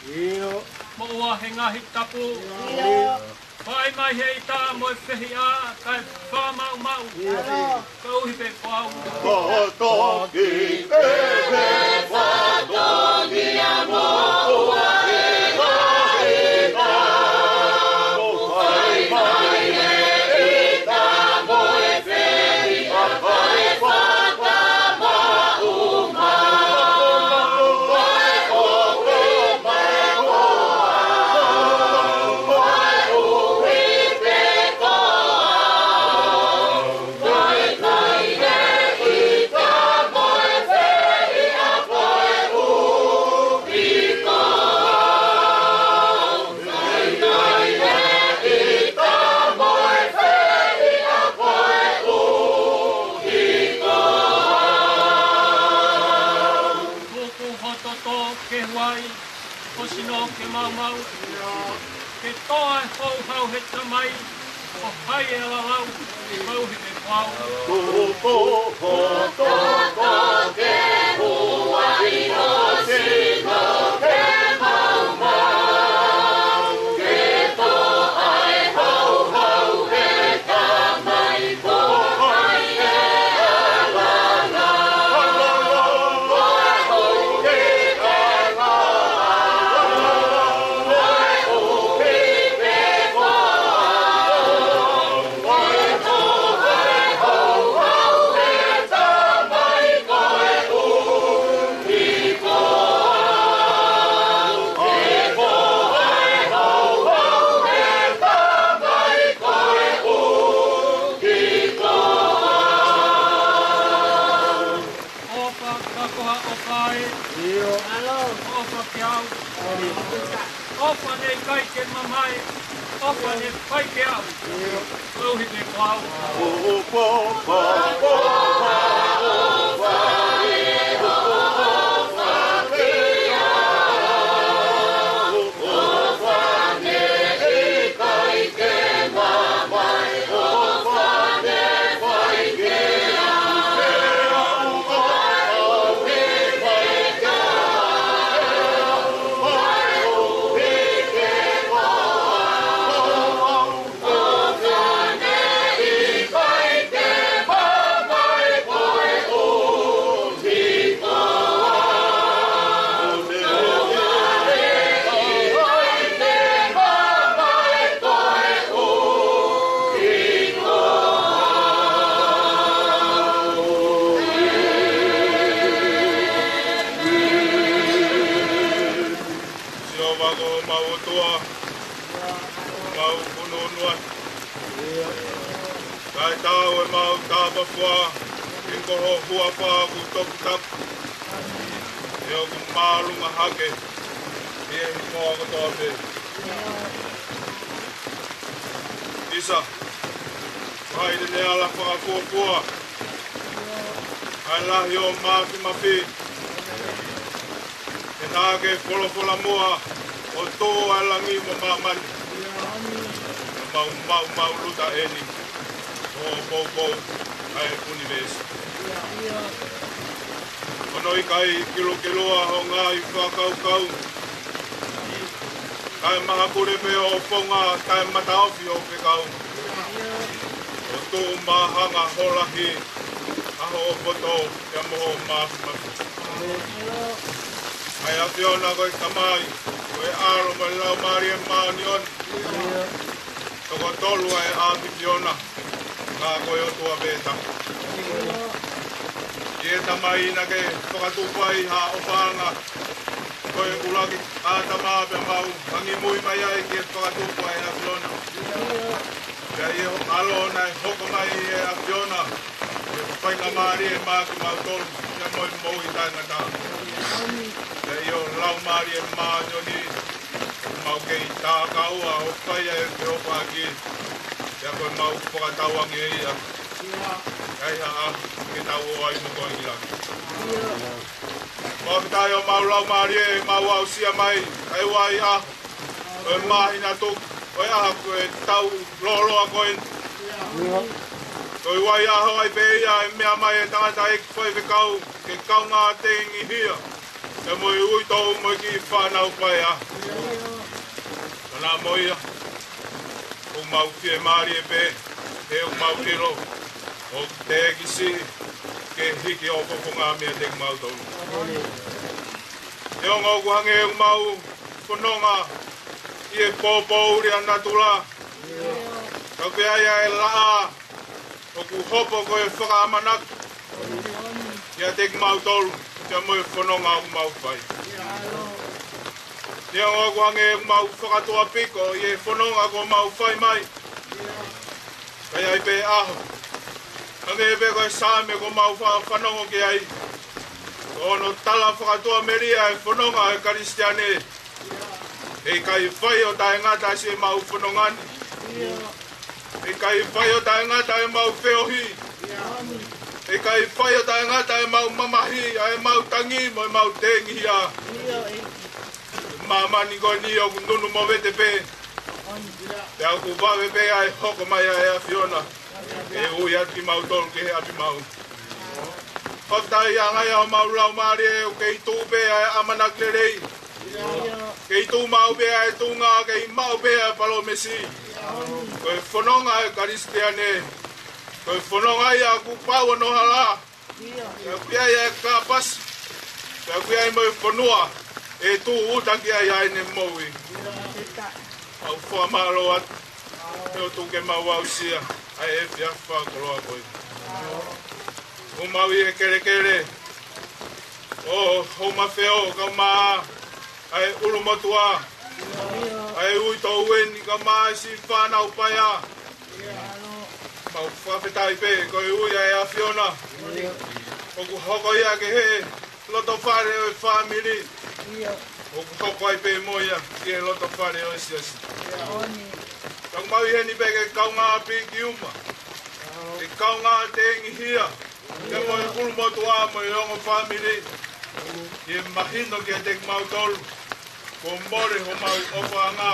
ʻIo. Moʻua he ngaahi tapu. ʻIo. Fai mai he ʻita mo e fehiʻa, kae fakamaʻumaʻu. ʻIo. Koeʻuhi pē ko au. Kotoa ki he fatongia moʻua he ngaahi tapu. Fai mai he ʻita mo e Tuku ho toto ke huai, ho sino ke maumau, ke toʻa e houhau he Tamai, ko hai ʻe ala lau, koeʻuhi pē ko au. Tuku ho toto ke huai, ho sino ke maumau, ke toʻa e houhau he Tamai, ko hai ʻe ala lau. ʻOfa, ka ko ha ʻofa ē. ʻIo. ʻOfa kiate au. ʻOfa naʻe ʻikai ke mamae. ʻOfa naʻe fai kiate au. ʻIo. Koeʻuhi pē ko au. ʻOfa, ʻofa, ʻofa, ʻofa kiate au. Sihova ko homau ʻOtua, mau fononga atu. Kae tau ʻemau tapafua, he ko ho huafa ʻoku toputapu, ʻoku māʻolunga hake ʻi he hingoa kotoa pē. ʻIsa, ko hai te ne ala fakafuofua ʻa e lahi ʻo e māfimafi? He naʻa ke folofola muʻa ʻo tuʻu ʻa e langi mo māmani, ʻo mau maumau luta eni ʻo poupou ʻa e ʻunivēsi. Hono ʻikai kilukilua ho ngaahi fakakaukau, kae mahapule pē ʻo fonga, kae mataofi ʻo fekau, ʻo tuʻu māhanga ho lahi ʻa ho poto ia mo ho māfimafi. ʻA e ʻAfiona ko e Tamai, ko e ʻAlo mo e Laumālie Māʻoniʻoni, toko tolu ʻa e ʻAfiona, ka ko e ʻOtua pē taha. ʻI he Tamai naʻa ke fakatupu ai ha ʻofaʻanga, ko e ʻuluaki ʻĀtama pea mau hangimui mai ai ki he fakatupu ʻa e ʻAfiona. Pea ʻi ho ʻAlo naʻe hoko mai ʻi he ʻAfiona, ke faingamālie maʻa kimautolu ia mo e moʻui taʻengata. Pea ʻi ho Laumālie Māʻoniʻoni, mau kei takaua ʻo fai ʻa e feʻofaʻaki, pea ko e mau fakatauange ia. ʻAi ha ʻaho ke tau ō ai mo koe ʻi langi. Mau kitai ʻo mau laumālie, mau aʻusia mai ʻa e uaiʻaho ʻo e māhina tuku ʻo e ʻaho ko ē, tau lōloa ko ē. Ko e uaiʻaho ai pē ia ʻe meʻa mai e tangataʻeiki faifekau ke kaungā tengihia pea mo e uitou mo e kiʻi fānau paea. Pea naʻa mo ia, ʻoku mau fiemālie pē, he ʻoku mau ʻilo ʻoku teʻeki siʻi ke hiki hoʻo fofonga meiate kimautolu. Neongo ʻoku hangē ʻoku mau fononga ʻi he pōpouli ʻa natula, ka ʻoku ʻi ai ʻa e laʻā ʻoku hopo ko e fakaʻamanaki ʻiate kimautolu, pea mo e fononga ʻoku mau fai. Neongo ʻoku hangē ʻoku mau fakatuʻapiko ʻi he fononga ʻoku mau fai mai, ka ʻi ai pē ʻaho, hangē pē ko e Saame ʻoku mau fa-, fanongo ki ai, ko hono tala fakatuʻamelie ʻa e fononga ʻa e Kalisitiane. ʻE ʻikai fai ʻo taʻengata ʻa siʻemau fononga ni. ʻE ʻikai fai ʻo taʻengata ʻemau feohi. ʻE ʻikai fai ʻo taʻengata ʻemau mamahi, ʻa ʻemau tangi mo ʻemau tengihia. Māmani ko eni ʻoku nunu movete pē, pea ʻoku vave pē ʻa e hoko mai ʻa e ʻAfiona ke ui atu kimautolu ki he ʻapi maʻu. Fakafetaʻi, ʻa e ngaahi ʻa homau laumālie ʻoku kei tuʻu pē ʻa e ʻamanaki lelei. Kei tuʻu maʻu pē ʻa e tuʻunga, kei maʻu pē ʻa e palōmesi. Ko e fononga ʻa e Kalisitiane, ko e fononga ia ʻoku pau hono hala. Pea ʻoku ʻi ai ʻa e kāpasa, pea ʻoku ʻi ai mo e fonua ʻe tūʻuta ki ai ʻa ʻene moʻui. Mau fakamālō atu, ʻio, tuku ke mau aʻusia ʻa e efiafi fakakoloa ko ē. ʻOku mau ʻi he kelekele ʻo Houmafeo, kae ʻumaʻā ʻa e ʻulumotuʻa, ʻa e uitou eni, kae ʻumaʻā siʻi fānau paea. Mau fakafetaʻi pē, ko e ui ʻa e ʻAfiona ʻoku hoko ia ki he loto fale ʻo e fāmili, ʻoku hoko ai pē mo ia ki he loto fale ʻo e siasi. Ka ʻoku mau ʻi heni pē ke kaungā ʻapi ki ʻuma, ke kaungā tengihia, pea mo e ʻulumotuʻa mo e ongo fāmili, ke mahino kiate kimautolu kuo mole homau ʻofaʻanga.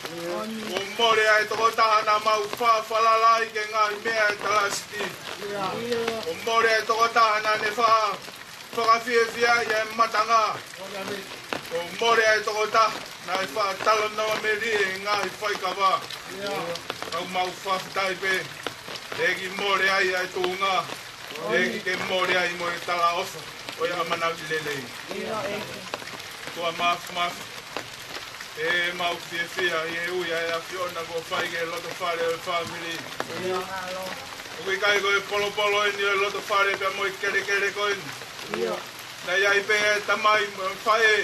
Kuo mole ʻa e tokotaha naʻa mau faʻa falala ai ki he ngaahi meʻa ʻa e talasiti. Kuo mole ʻa e tokotaha naʻa ne faʻa fakafiefiaʻi ʻa e matanga. Kuo mole ʻa e tokotaha naʻe faʻa talanoa melie ʻi he ngaahi faikava. Ka ʻoku mau fakafetaʻi pē, ʻe ʻikai mole ai ʻa e tuʻunga, ʻe ʻikai ke mole ai mo e talaʻofa ʻo e ʻamanaki lelei. ʻOtua Māfimafi, ʻoku mau fiefia ʻi he ui ʻa e ʻAfiona kuo fai ki he loto fale ʻo e fāmili. ʻOku ʻikai ko e polopolo eni ʻo e loto fale pea mo e kelekele ko eni. Naʻe ʻi ai pē ʻa e tamai mo e faʻē,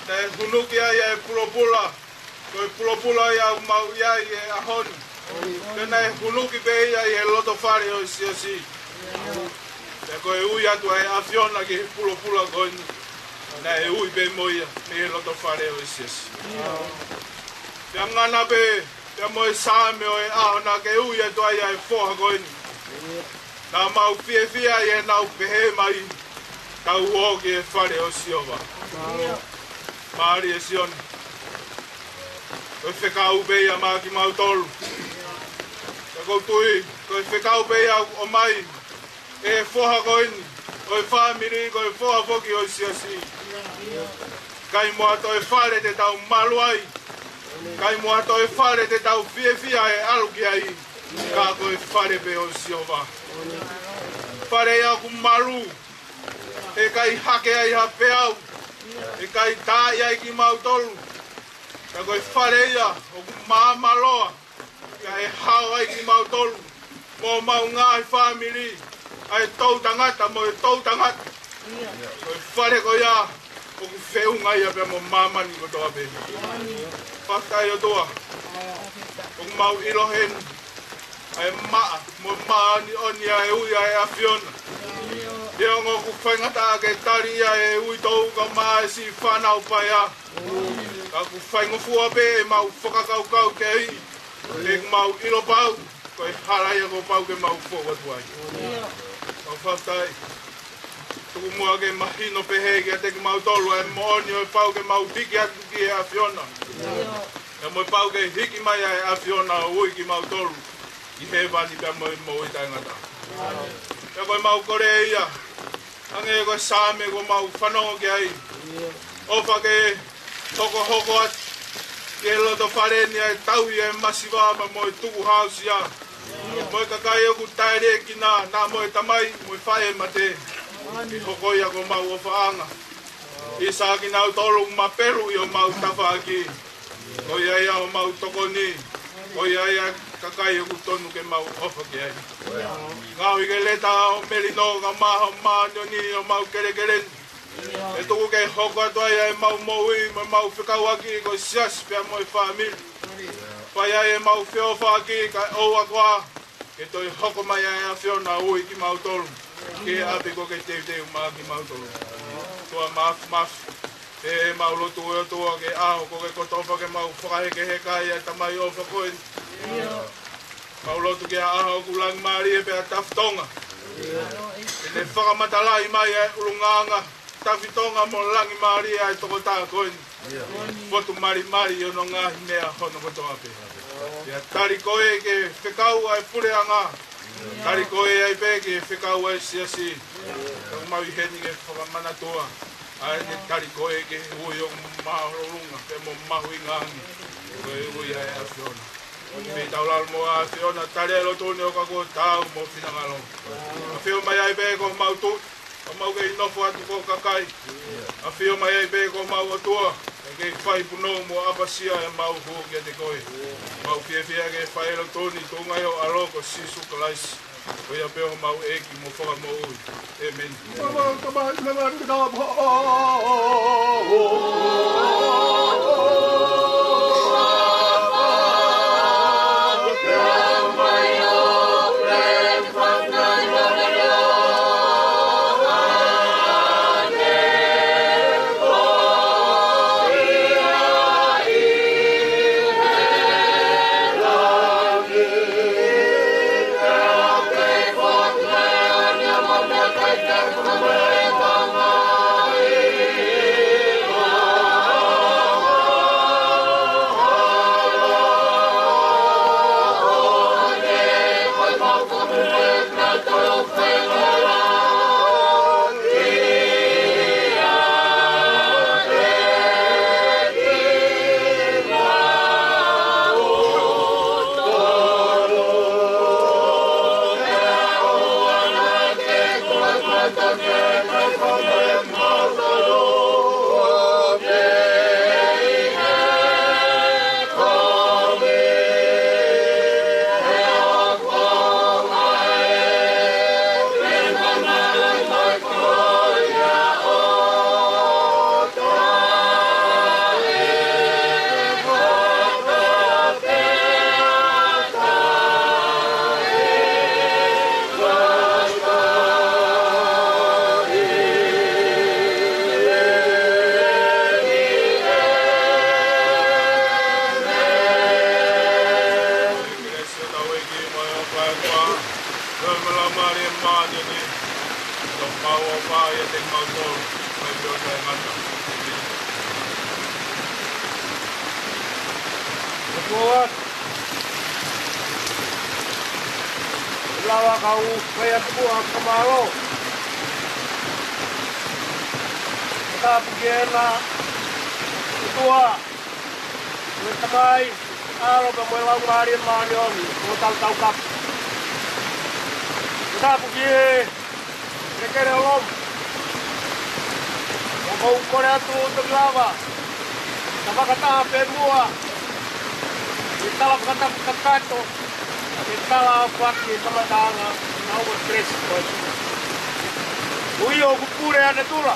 naʻe hunuki ai ʻa e pulopula. Ko e pulopula ia ʻoku mau ʻi ai he ʻaho ni, pea naʻe hunuki pē ia ʻi he loto fale ʻo e siasi. Pea ko e ui atu ʻa e ʻAfiona ki he pulopula ko eni, naʻe ui pē mo ia mei he loto fale ʻo e siasi. Pea ngana pē, pea mo e Saame ʻo e ʻaho naʻa ke ui atu ai ʻa e foha ko eni, naʻa mau fiefia ʻi heʻenau pehē mai, tau ō ki he fale ʻo Sihova. Mālie Sione, ko e fekau pē ia maʻa kimautolu. Pea ʻoku ou tui ko e fekau pē ia ʻoku ʻomai ʻe he foha ko eni ʻo e fāmili, ko e foha foki ʻo e siasi. ʻIkai mo ha toe fale te tau malu ai, ʻikai mo ha toe fale te tau fiefia he ʻalu ki ai, ka ko e fale pē ʻo Sihova. Fale ia ʻoku malu, ʻe ʻikai hake ai ha peau, ʻe ʻikai taaʻi ai kimautolu. Ka ko e fale ia ʻoku maama loa, kae hao ai kimautolu mo homau ngaahi fāmili, ʻa e toʻutangata mo e toʻutangata. Ko e fale ko ia ʻoku feʻunga ia pea mo māmani kotoa pē. Fakafetaʻi ʻOtua, ʻoku mau ʻilo heni ʻa e maʻa mo e māʻoniʻoni ʻa e ui ʻa e ʻAfiona. Neongo ʻoku faingataʻa ke tali ia ʻe he uitou kae ʻumaʻā siʻi fānau paea, ka ʻoku faingofua pē ʻemau fakakaukau ki ai, he ʻoku mau ʻilo pau ko e hala ia kuo pau ke mau fou atu ai. Mau fakafetaʻi. Tuku muʻa ke mahino pehē kiate kimautolu ʻa e moʻoni ʻoku pau ke mau hiki atu ki he ʻAfiona, pea mo e pau ke hiki mai ʻa e ʻAfiona ʻo ui kimautolu ki hēvani pea mo e moʻui taʻengata. Pea ko ʻemau kole ia, Hangē ko e Saame kuo mau fanongo ki ai. ʻOfa ke hokohoko atu ki he loto fale ni ʻa e tauhi ʻa e masiva pea mo e tukuhāusia. Mo e kakai ʻoku taʻelekina, naʻa mo e tamai mo e faʻē mate. Ke hoko ia ko homau ʻofaʻanga. ʻIsa kinautolu ʻoku mapelu ʻi homau tafaʻaki. Ko ia ia homau tokoni. Ko ia ia kakai ʻoku tonu ke mau ʻofa ki ai. Ngaohi ke leta ʻo melino ka maha māʻoniʻoni ʻo mau kelekele ni. ʻE tuku ke hoko atu ai ʻemau moʻui mo ʻemau fekauʻaki ko e siasi pea mo e fāmili. Fai ai ʻemau feʻofaʻaki kae ʻoua koā ke toe hoko mai ʻa e ʻAfiona ʻo ui kimautolu ki he ʻapi kuo ke teuteu maʻa kimautolu. ʻOtua Māfimafi, ʻemau lotu ʻe ʻOtua ki he ʻaho kuo ke kotofa ke mau fakahekeheka ai ʻa e tamai ʻofa ko eni. Mau lotu ki he ʻaho ʻoku langi mālie pea tafitonga. Ke ne fakamatalaʻi mai ʻa e ʻulungaanga tafitonga mo langi mālie ʻa e tokotaha ko eni. Fotu malimali ʻi hono ngaahi meʻa hono kotoa pē. Pea tali koe ke fekau ʻa e puleʻanga. Tali koe ai pē ke fekau ʻa e siasi. Ka mau ʻi heni ke fakamanatua ʻa ʻene tali koe ke ui ʻo māʻolunga pea mo mahuʻinga ange. Ko e ui ʻa e ʻAfiona. Pea tau lalo mo ʻAfiona, tali ʻa e lotu ni ʻo ka kuo taau mo finangalo. ʻAfio mai ai pē ko homau Tuʻi, ʻo mau kei nofo atu ko e kakai. ʻAfio mai ai pē ko homau ʻOtua, ʻe kei fai punou mo ʻapasia ʻemau hū kiate koe. Mau fiefia ke fai ʻa e lotu ni tuʻunga ʻi ho ʻAlo ko Sīsū Kalaisi. Ko ia pē homau ʻEiki mo Fakamoʻui. ʻĒmeni. Lord, lava kau fai atu ʻa e fakamālō. Tāpuekina ʻOtua, mo e Tamai, ʻAlo pea mo e Laumālie Māʻoniʻoni, ʻo tau tau kapu. Tāpuekina ʻa e kelekele ʻo Loma. ʻOku ou kole atu ʻo toki lava, ka fakataha pē muʻa, ʻi he tala fakataha kakato, ʻi he tala ʻoku ʻi he kamataʻanga, ʻa e kelesi ko ē. Ui ʻoku pule ʻa natula.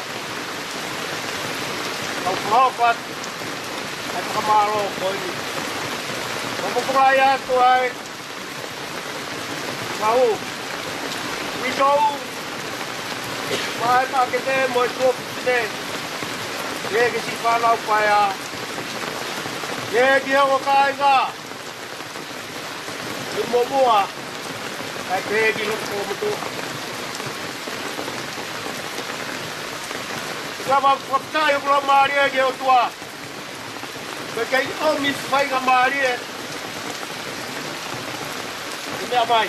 Kau fakahofa atu ʻa e fakamālō ko eni. ʻOku ou kole atu ai, Kau, ʻi tō, mai pea ke te mo e tuʻo pē, ke ke siʻi fānau paea, ke ke ongo kāinga, ʻi Momoa, kae ke ke loto motu. Ka mau fakafetaʻi ʻoku lau mālie ki he ʻOtua. Ko e kei ʻomi faingamālie ʻi he meʻa mai.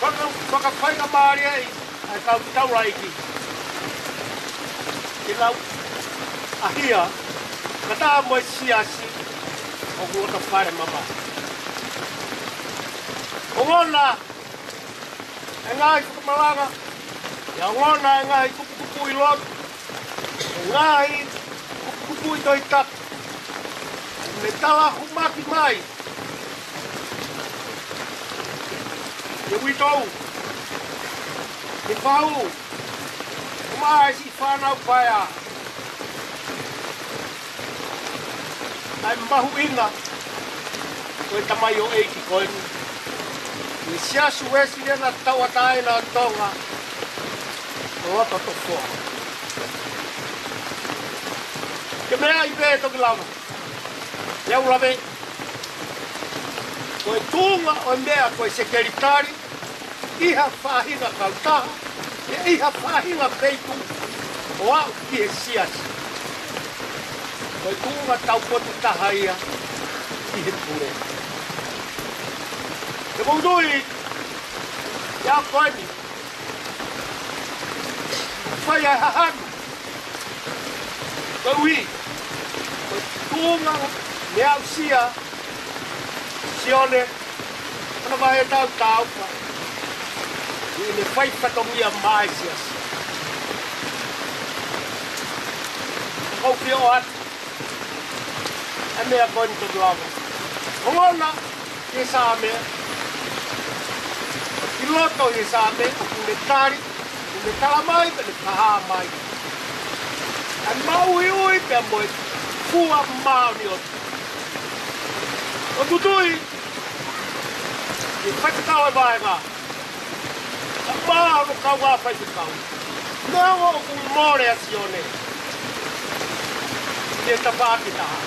Faka-, fakafaingamālie ʻi ʻa e kau taulaʻeiki ke nau ʻahia, kae ʻatā mo e siasi ʻoku loto fale mamahi. Ongona e ngaahi fakamalanga, ʻe ongona e ngaahi kupukupuʻi lotu, e ngaahi kupukupuʻi Tohi Tapu, ne tala humaki mai ʻe he uitou, ʻe he fau, ʻo maʻa e siʻi fānau paea. ʻA e mahuʻinga ʻo e tamaioʻeiki ko eni ʻi he Siasi Uēsiliana Tauʻatāina ʻo Tonga, Lototofoa. Ke meaʻi pē Toki Lava, ʻe au lave, ko e tuʻunga ʻo e meʻa ko e sekelitali ʻi ha faʻahinga kautaha, ʻi ha faʻahinga feituʻu ʻo aʻu ki he siasi, ko e tuʻunga taupotu taha ia ʻi he pule. Te mou tui, ʻi he ʻaho ko eni, fai ʻa e hahanu, koeʻuhi ko e tuʻunga ne aʻusia ʻe Sione Manavahētau Tāufa ʻi heʻene fai fatongia maʻa e siasi. Ka ʻoku ou fie ʻoatu ʻa e meʻa ko eni Toki Lava. Ongona ʻi he Saame, ʻi loto ʻi he Saame, ʻoku ne tali, ʻoku ne tala mai, pea ne fakahā mai ʻa e maʻuiʻui pea mo e fua māʻoniʻoni. ʻOku ou tui, ʻi he faifekau ʻa e vaenga, ʻa e mā hono kaungā faifekau, neongo ʻoku mole ʻa Sione ʻi he tafaʻaki ʻe taha,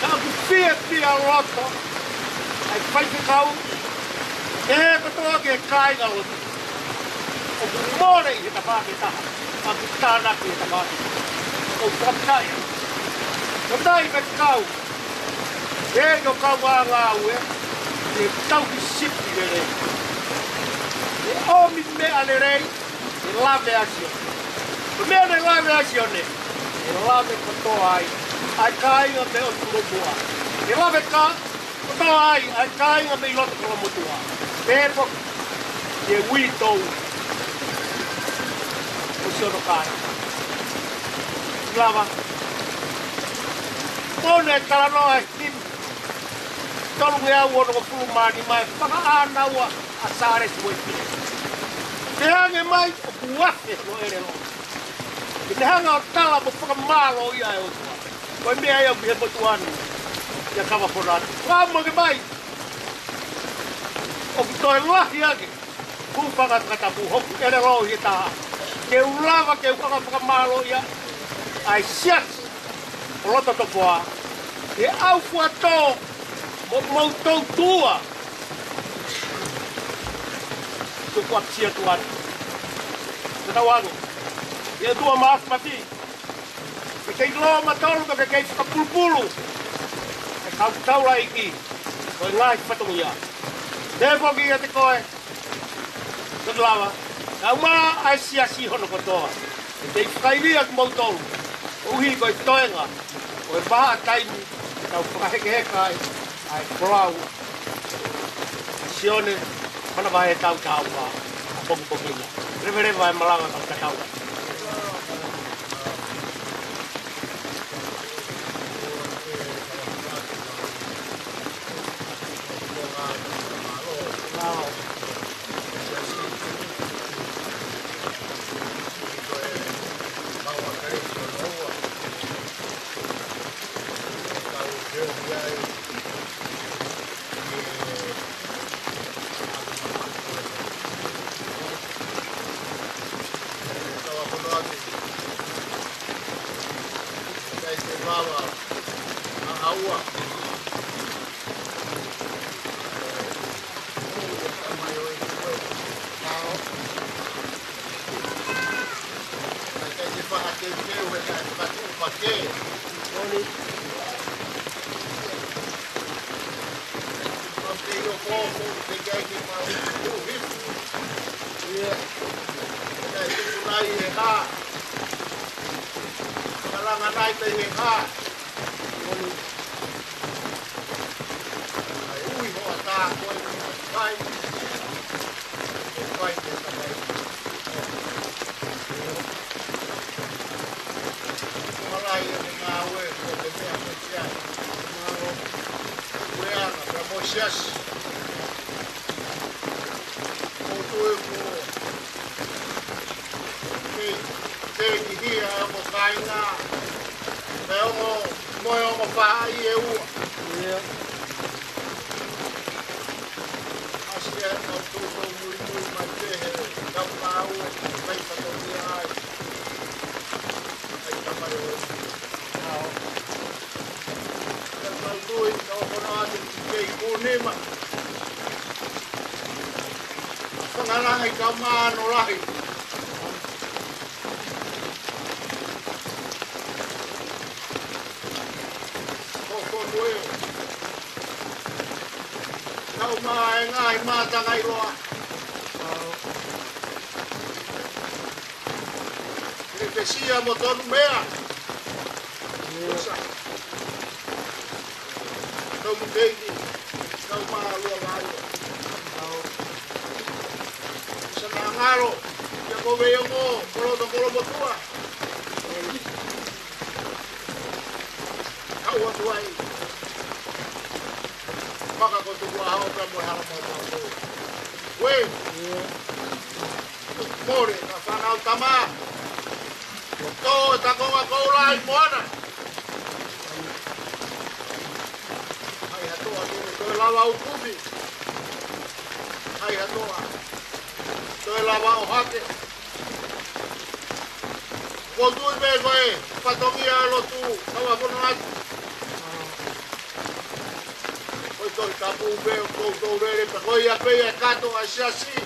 ka ʻoku fiefia loto ʻa e faifekau, ʻa e kotoa ki he kāingalotu ʻoku mole ʻi he tafaʻaki ʻe taha, ka ʻoku tānaki ʻi he tafaʻaki ʻe taha. ʻOku fakafetaʻi. Fakafetaʻi faifekau. ʻE, ʻi hoʻo kaungā ngāue, ʻe tauhi sipi lelei. ʻE ʻomi meʻa lelei, ʻe lave ʻa Sione. Ko e meʻa ne lave ʻa Sione, ʻe lave kotoa ai ʻa e kāinga mei ʻOtu Motuʻa. ʻE lave ka kotoa ai ʻa e kāinga mei loto Kolomotuʻa. Pea foki ki he uitou ʻo siʻono kāinga. Lava. Mo ne talanoa e himi tolungeau onongofulu mā nima, ʻa e Fakaʻānaua ʻa Sālesi Uēsiliana. Pea hangē mai ʻoku afe hono ʻelelo, ke ne hanga ʻo tala mo fakamālōʻia e ʻOtua. Ko e meʻa ia ʻoku ʻi he motuʻa ni ʻia Kavafonate. Ka mo ke mai, ʻoku toe lahi ange, hūfanga he fakatapu, hoku ʻelelo ʻi he taha, ke u lava ke u hanga ʻo fakamālōʻia ʻa e siasi ʻo Lototofoa, ʻi he ʻaufuatō mo, mo toutua. Tuku ʻapisia tuʻa. Ke tau ange. ʻE ʻOtua Māfimafi, ke kei lōmatolu, ke kei fakapulupulu e kau taulaʻeiki ʻo e ngaahi fatongia. Pea foki ʻiate koe, Toki Lava, kae ʻumaʻā ʻa e siasi hono kotoa. Ke kei fakaivia kimoutolu, koeʻuhi ko e toenga ʻo e vahaʻa taimi, ke tau fakahekeheka ai ʻa e folau ʻa Sione Manavahētau Tāufa ʻapongipongi ni. Leveleva e malanga, kau tatau. He hā. Kalanga nai pē he hā. Ai ui hoʻatā ko e kai. Ko e kai ke takai. Ko e hala ia ʻene ngāue, ko e meʻa ko ia. Ko e anga, pea mo e siasi. Ko e tuʻu e ko. Kei, kei ki hia mo kāinga. Pea ongo, mo e ongo faʻahi ʻe ua. Ia. ʻAsi e kau tū tō muimui mai pē he kau ngāue, mai fatongia ai. Ai tamai ʻo e. Ao. Pea kau tui, kau hono atu, kei kūnima. Fanga lahi, kau mano lahi. Ko, ko, ko e. Kau mā e ngaahi mātanga ʻiloa. Ekalesia mo Tonumea. Usa. Tau mu teiki. Kau mā lua vai. Usa na ngalo. Ia ko vei ongo, kolo to kolo motua. Kau atu ai. Maka ko tuku a hao pea mo e hala mo e tau. Ue. Mole, na fānau tama. Ko tō e takonga ko ula i moana. Hai ha toa, toe lava ʻo kufi. Hai ha toa, toe lava ʻo hake. Ko tui pē ko e fatongia lotu, kau a fono atu. Ko e Tohi Tapu pē, ko e tau lele pē, ko ia pē ia kato ʻa e siasi.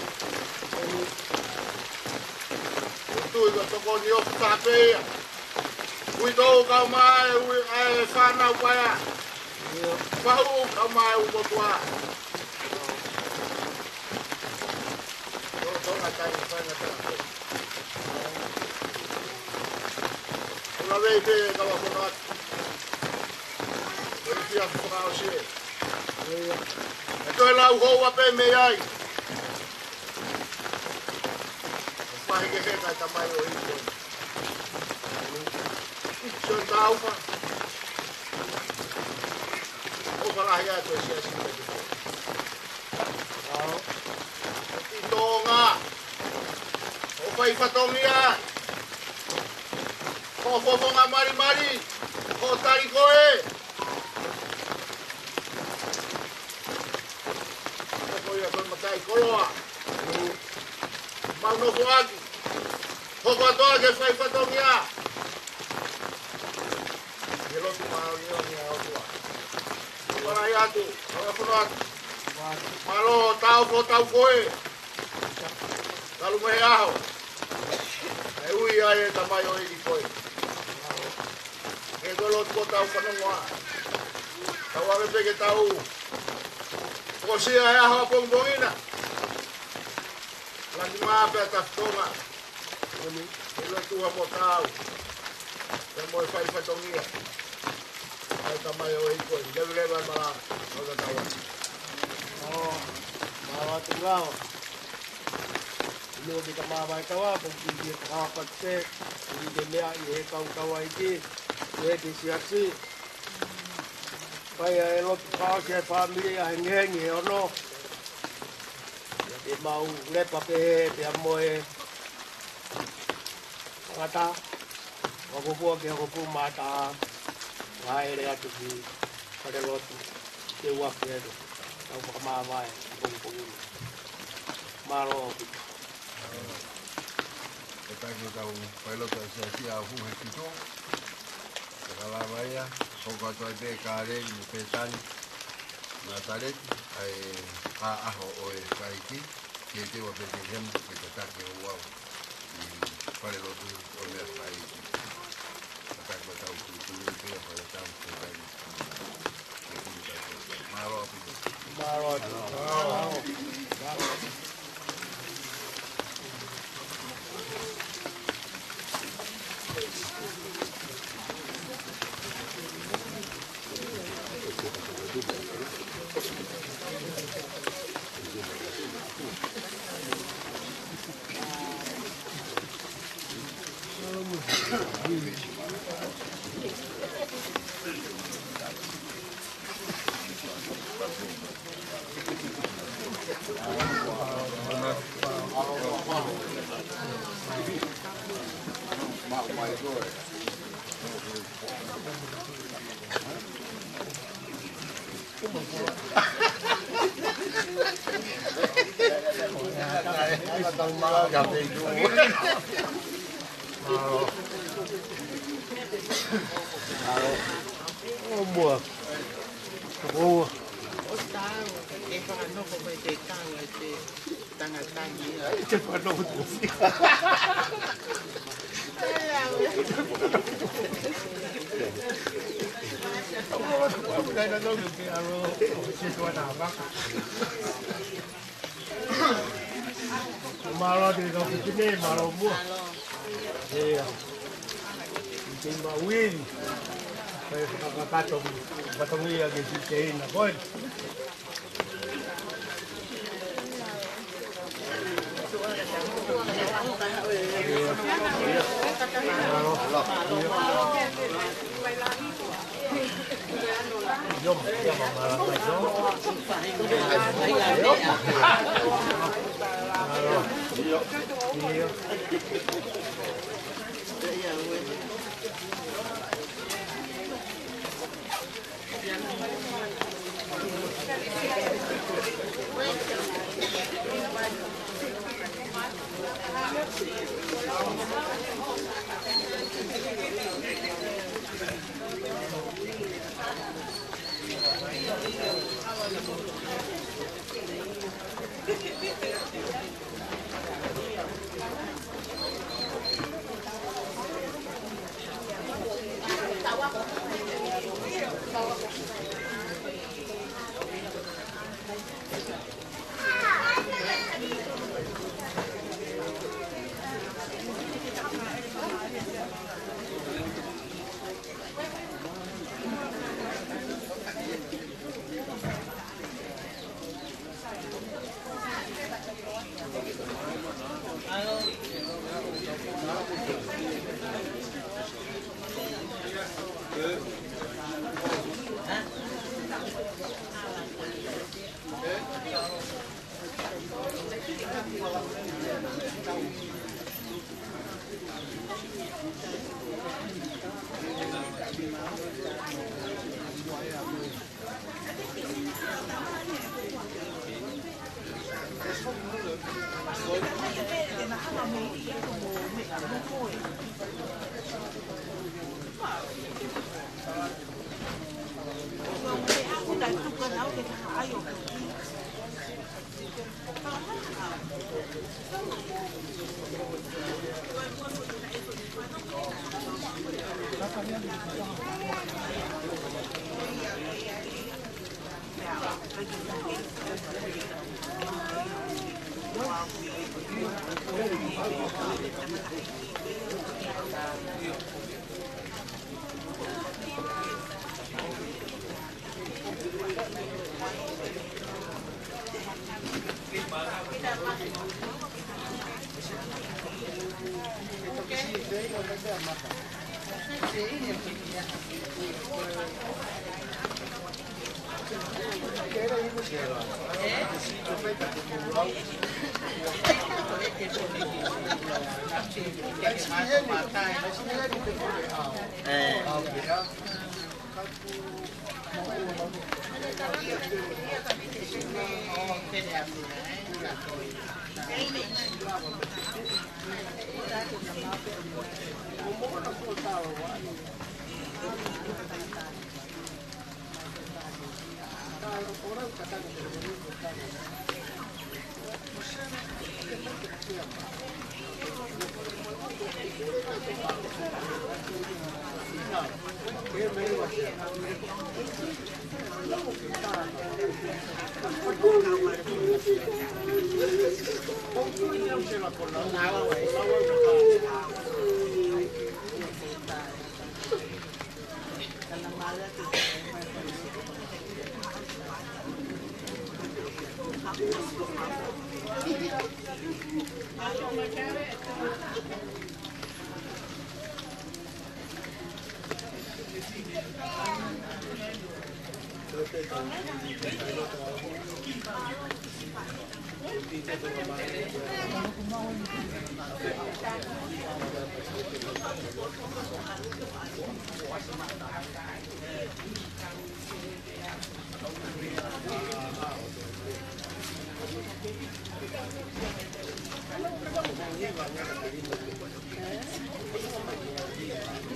Ko tui ko tokoni ʻo fata pē ia. Ui tō kau mā e ui ʻa e fānau paea. Fahu kau mā e ui motua. Tō tō ngā tai fai ngā tai. Ula vei pē kau a fono atu. Ko e fia fakaʻosi ē. E toe lau hoa pē mei ai. Fahi ke he kai tamai ʻo hiko. Sio taufa. ʻO falahi atu e siasi mai te. Ao. ʻI Tonga. ʻO fai fatongia. Ko fofonga malimali. Ko tali ko e. Ko ia ko e matai koloa. Mau nofo ʻaki. Hoko atu ʻa e fai fatongia. Ke lotu māʻoniʻoni ʻa e ʻOtua. Palai atu, ʻo e fono atu. Mālō, tau fo, tau foe. Talu mei he ʻaho. E ui ai e tamai ʻo e ʻi koe. Ke kolo tuko tau fanongoa. Tau ave pē ke tau. Ko sia e ʻaho a pongipongi na. Laki mā pea tafitonga. Ke lotu ha mo tau. Pea mo e fai fatongia. Ai tamai ʻo e ʻi koe. Leveleva e mala. Lau ka tau atu. Ō, mālō atu ngao. Inu ki ka mā vai kawa, ko ki ki e kahawa pate, ki ke mea ʻi he kau kawa iki, ʻi he ki siasi. Pai a e lotu pao ki he fāmili ʻa Hengihengi he ono. Ke mau lepa pē he pea mo e tangata. Ka ko kua ke hoku mata. Ngā ere atu ki fale lotu. Ke ua ki ere. Tau fakamāvae. Pongipongi. Mālō. Ko e taimi ʻoku tau fai lotu ʻa e siasi ʻa Huhu he Fitu. Ka lava ia, hoko atu ai pē Kāleli mo Pētani. Nataleti, ʻa e ʻaʻaho ʻo e fai ki, ke te ua Petelihema, ke tataki ʻo ua ʻi fale lotu ʻo e meʻa fai. Tataki ʻo tau tūtū pē ʻa fale tau, ke fai. Mālō ʻaupito. Mālō atu. Mālō. Mālō. Mālō atu e kau fefine, mālō muʻa. ʻIo. ʻI te mauili. Kae fakakakato, fatongia ke si te ina koe.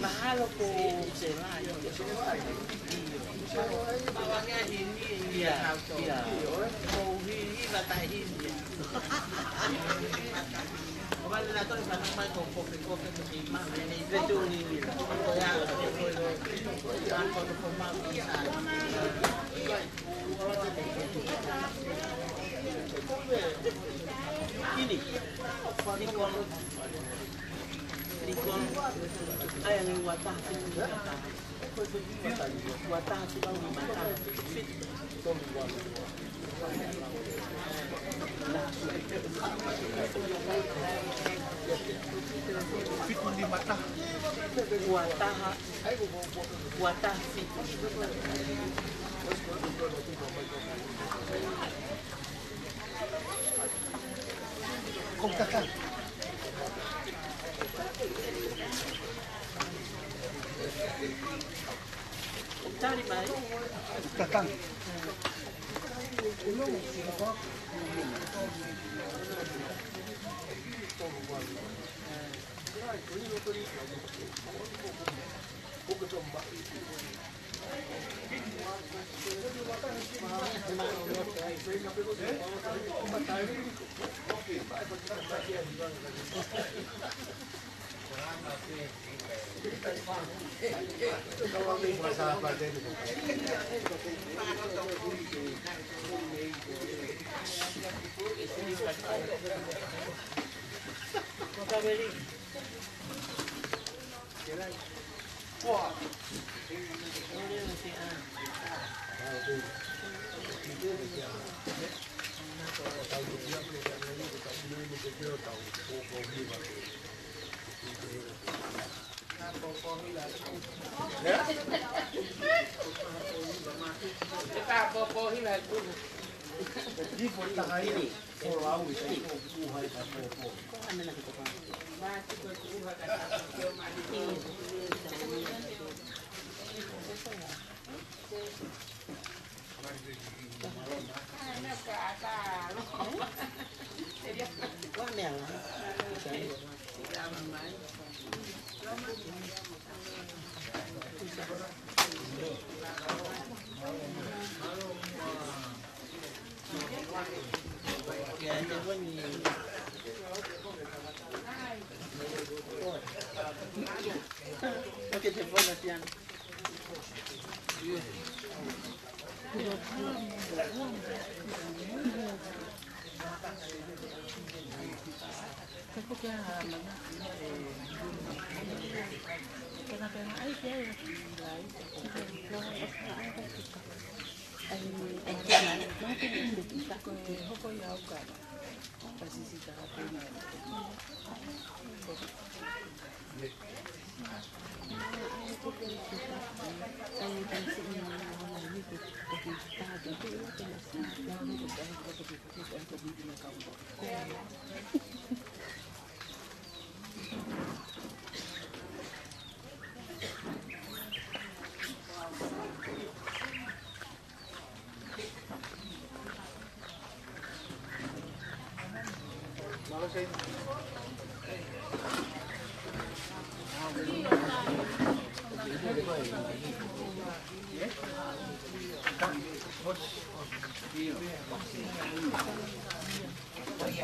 Mahalo ko Sela, ʻio. Ia, ia. Ko Hiva taʻehiva. Fitu lima taha. Ua taha. Ua taha fitu. Kau kakau. Tali mai. Kakau.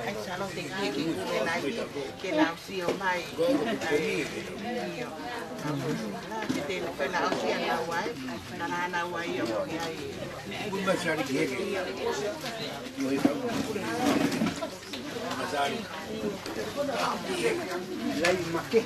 Ai, sano te ke ke kule nai, ke nau sio mai. Ai, ʻio. Ke te nau fena au sia nau ai, na na nau ai o ke ai. Kun masari ke ke. Masari. Lai make.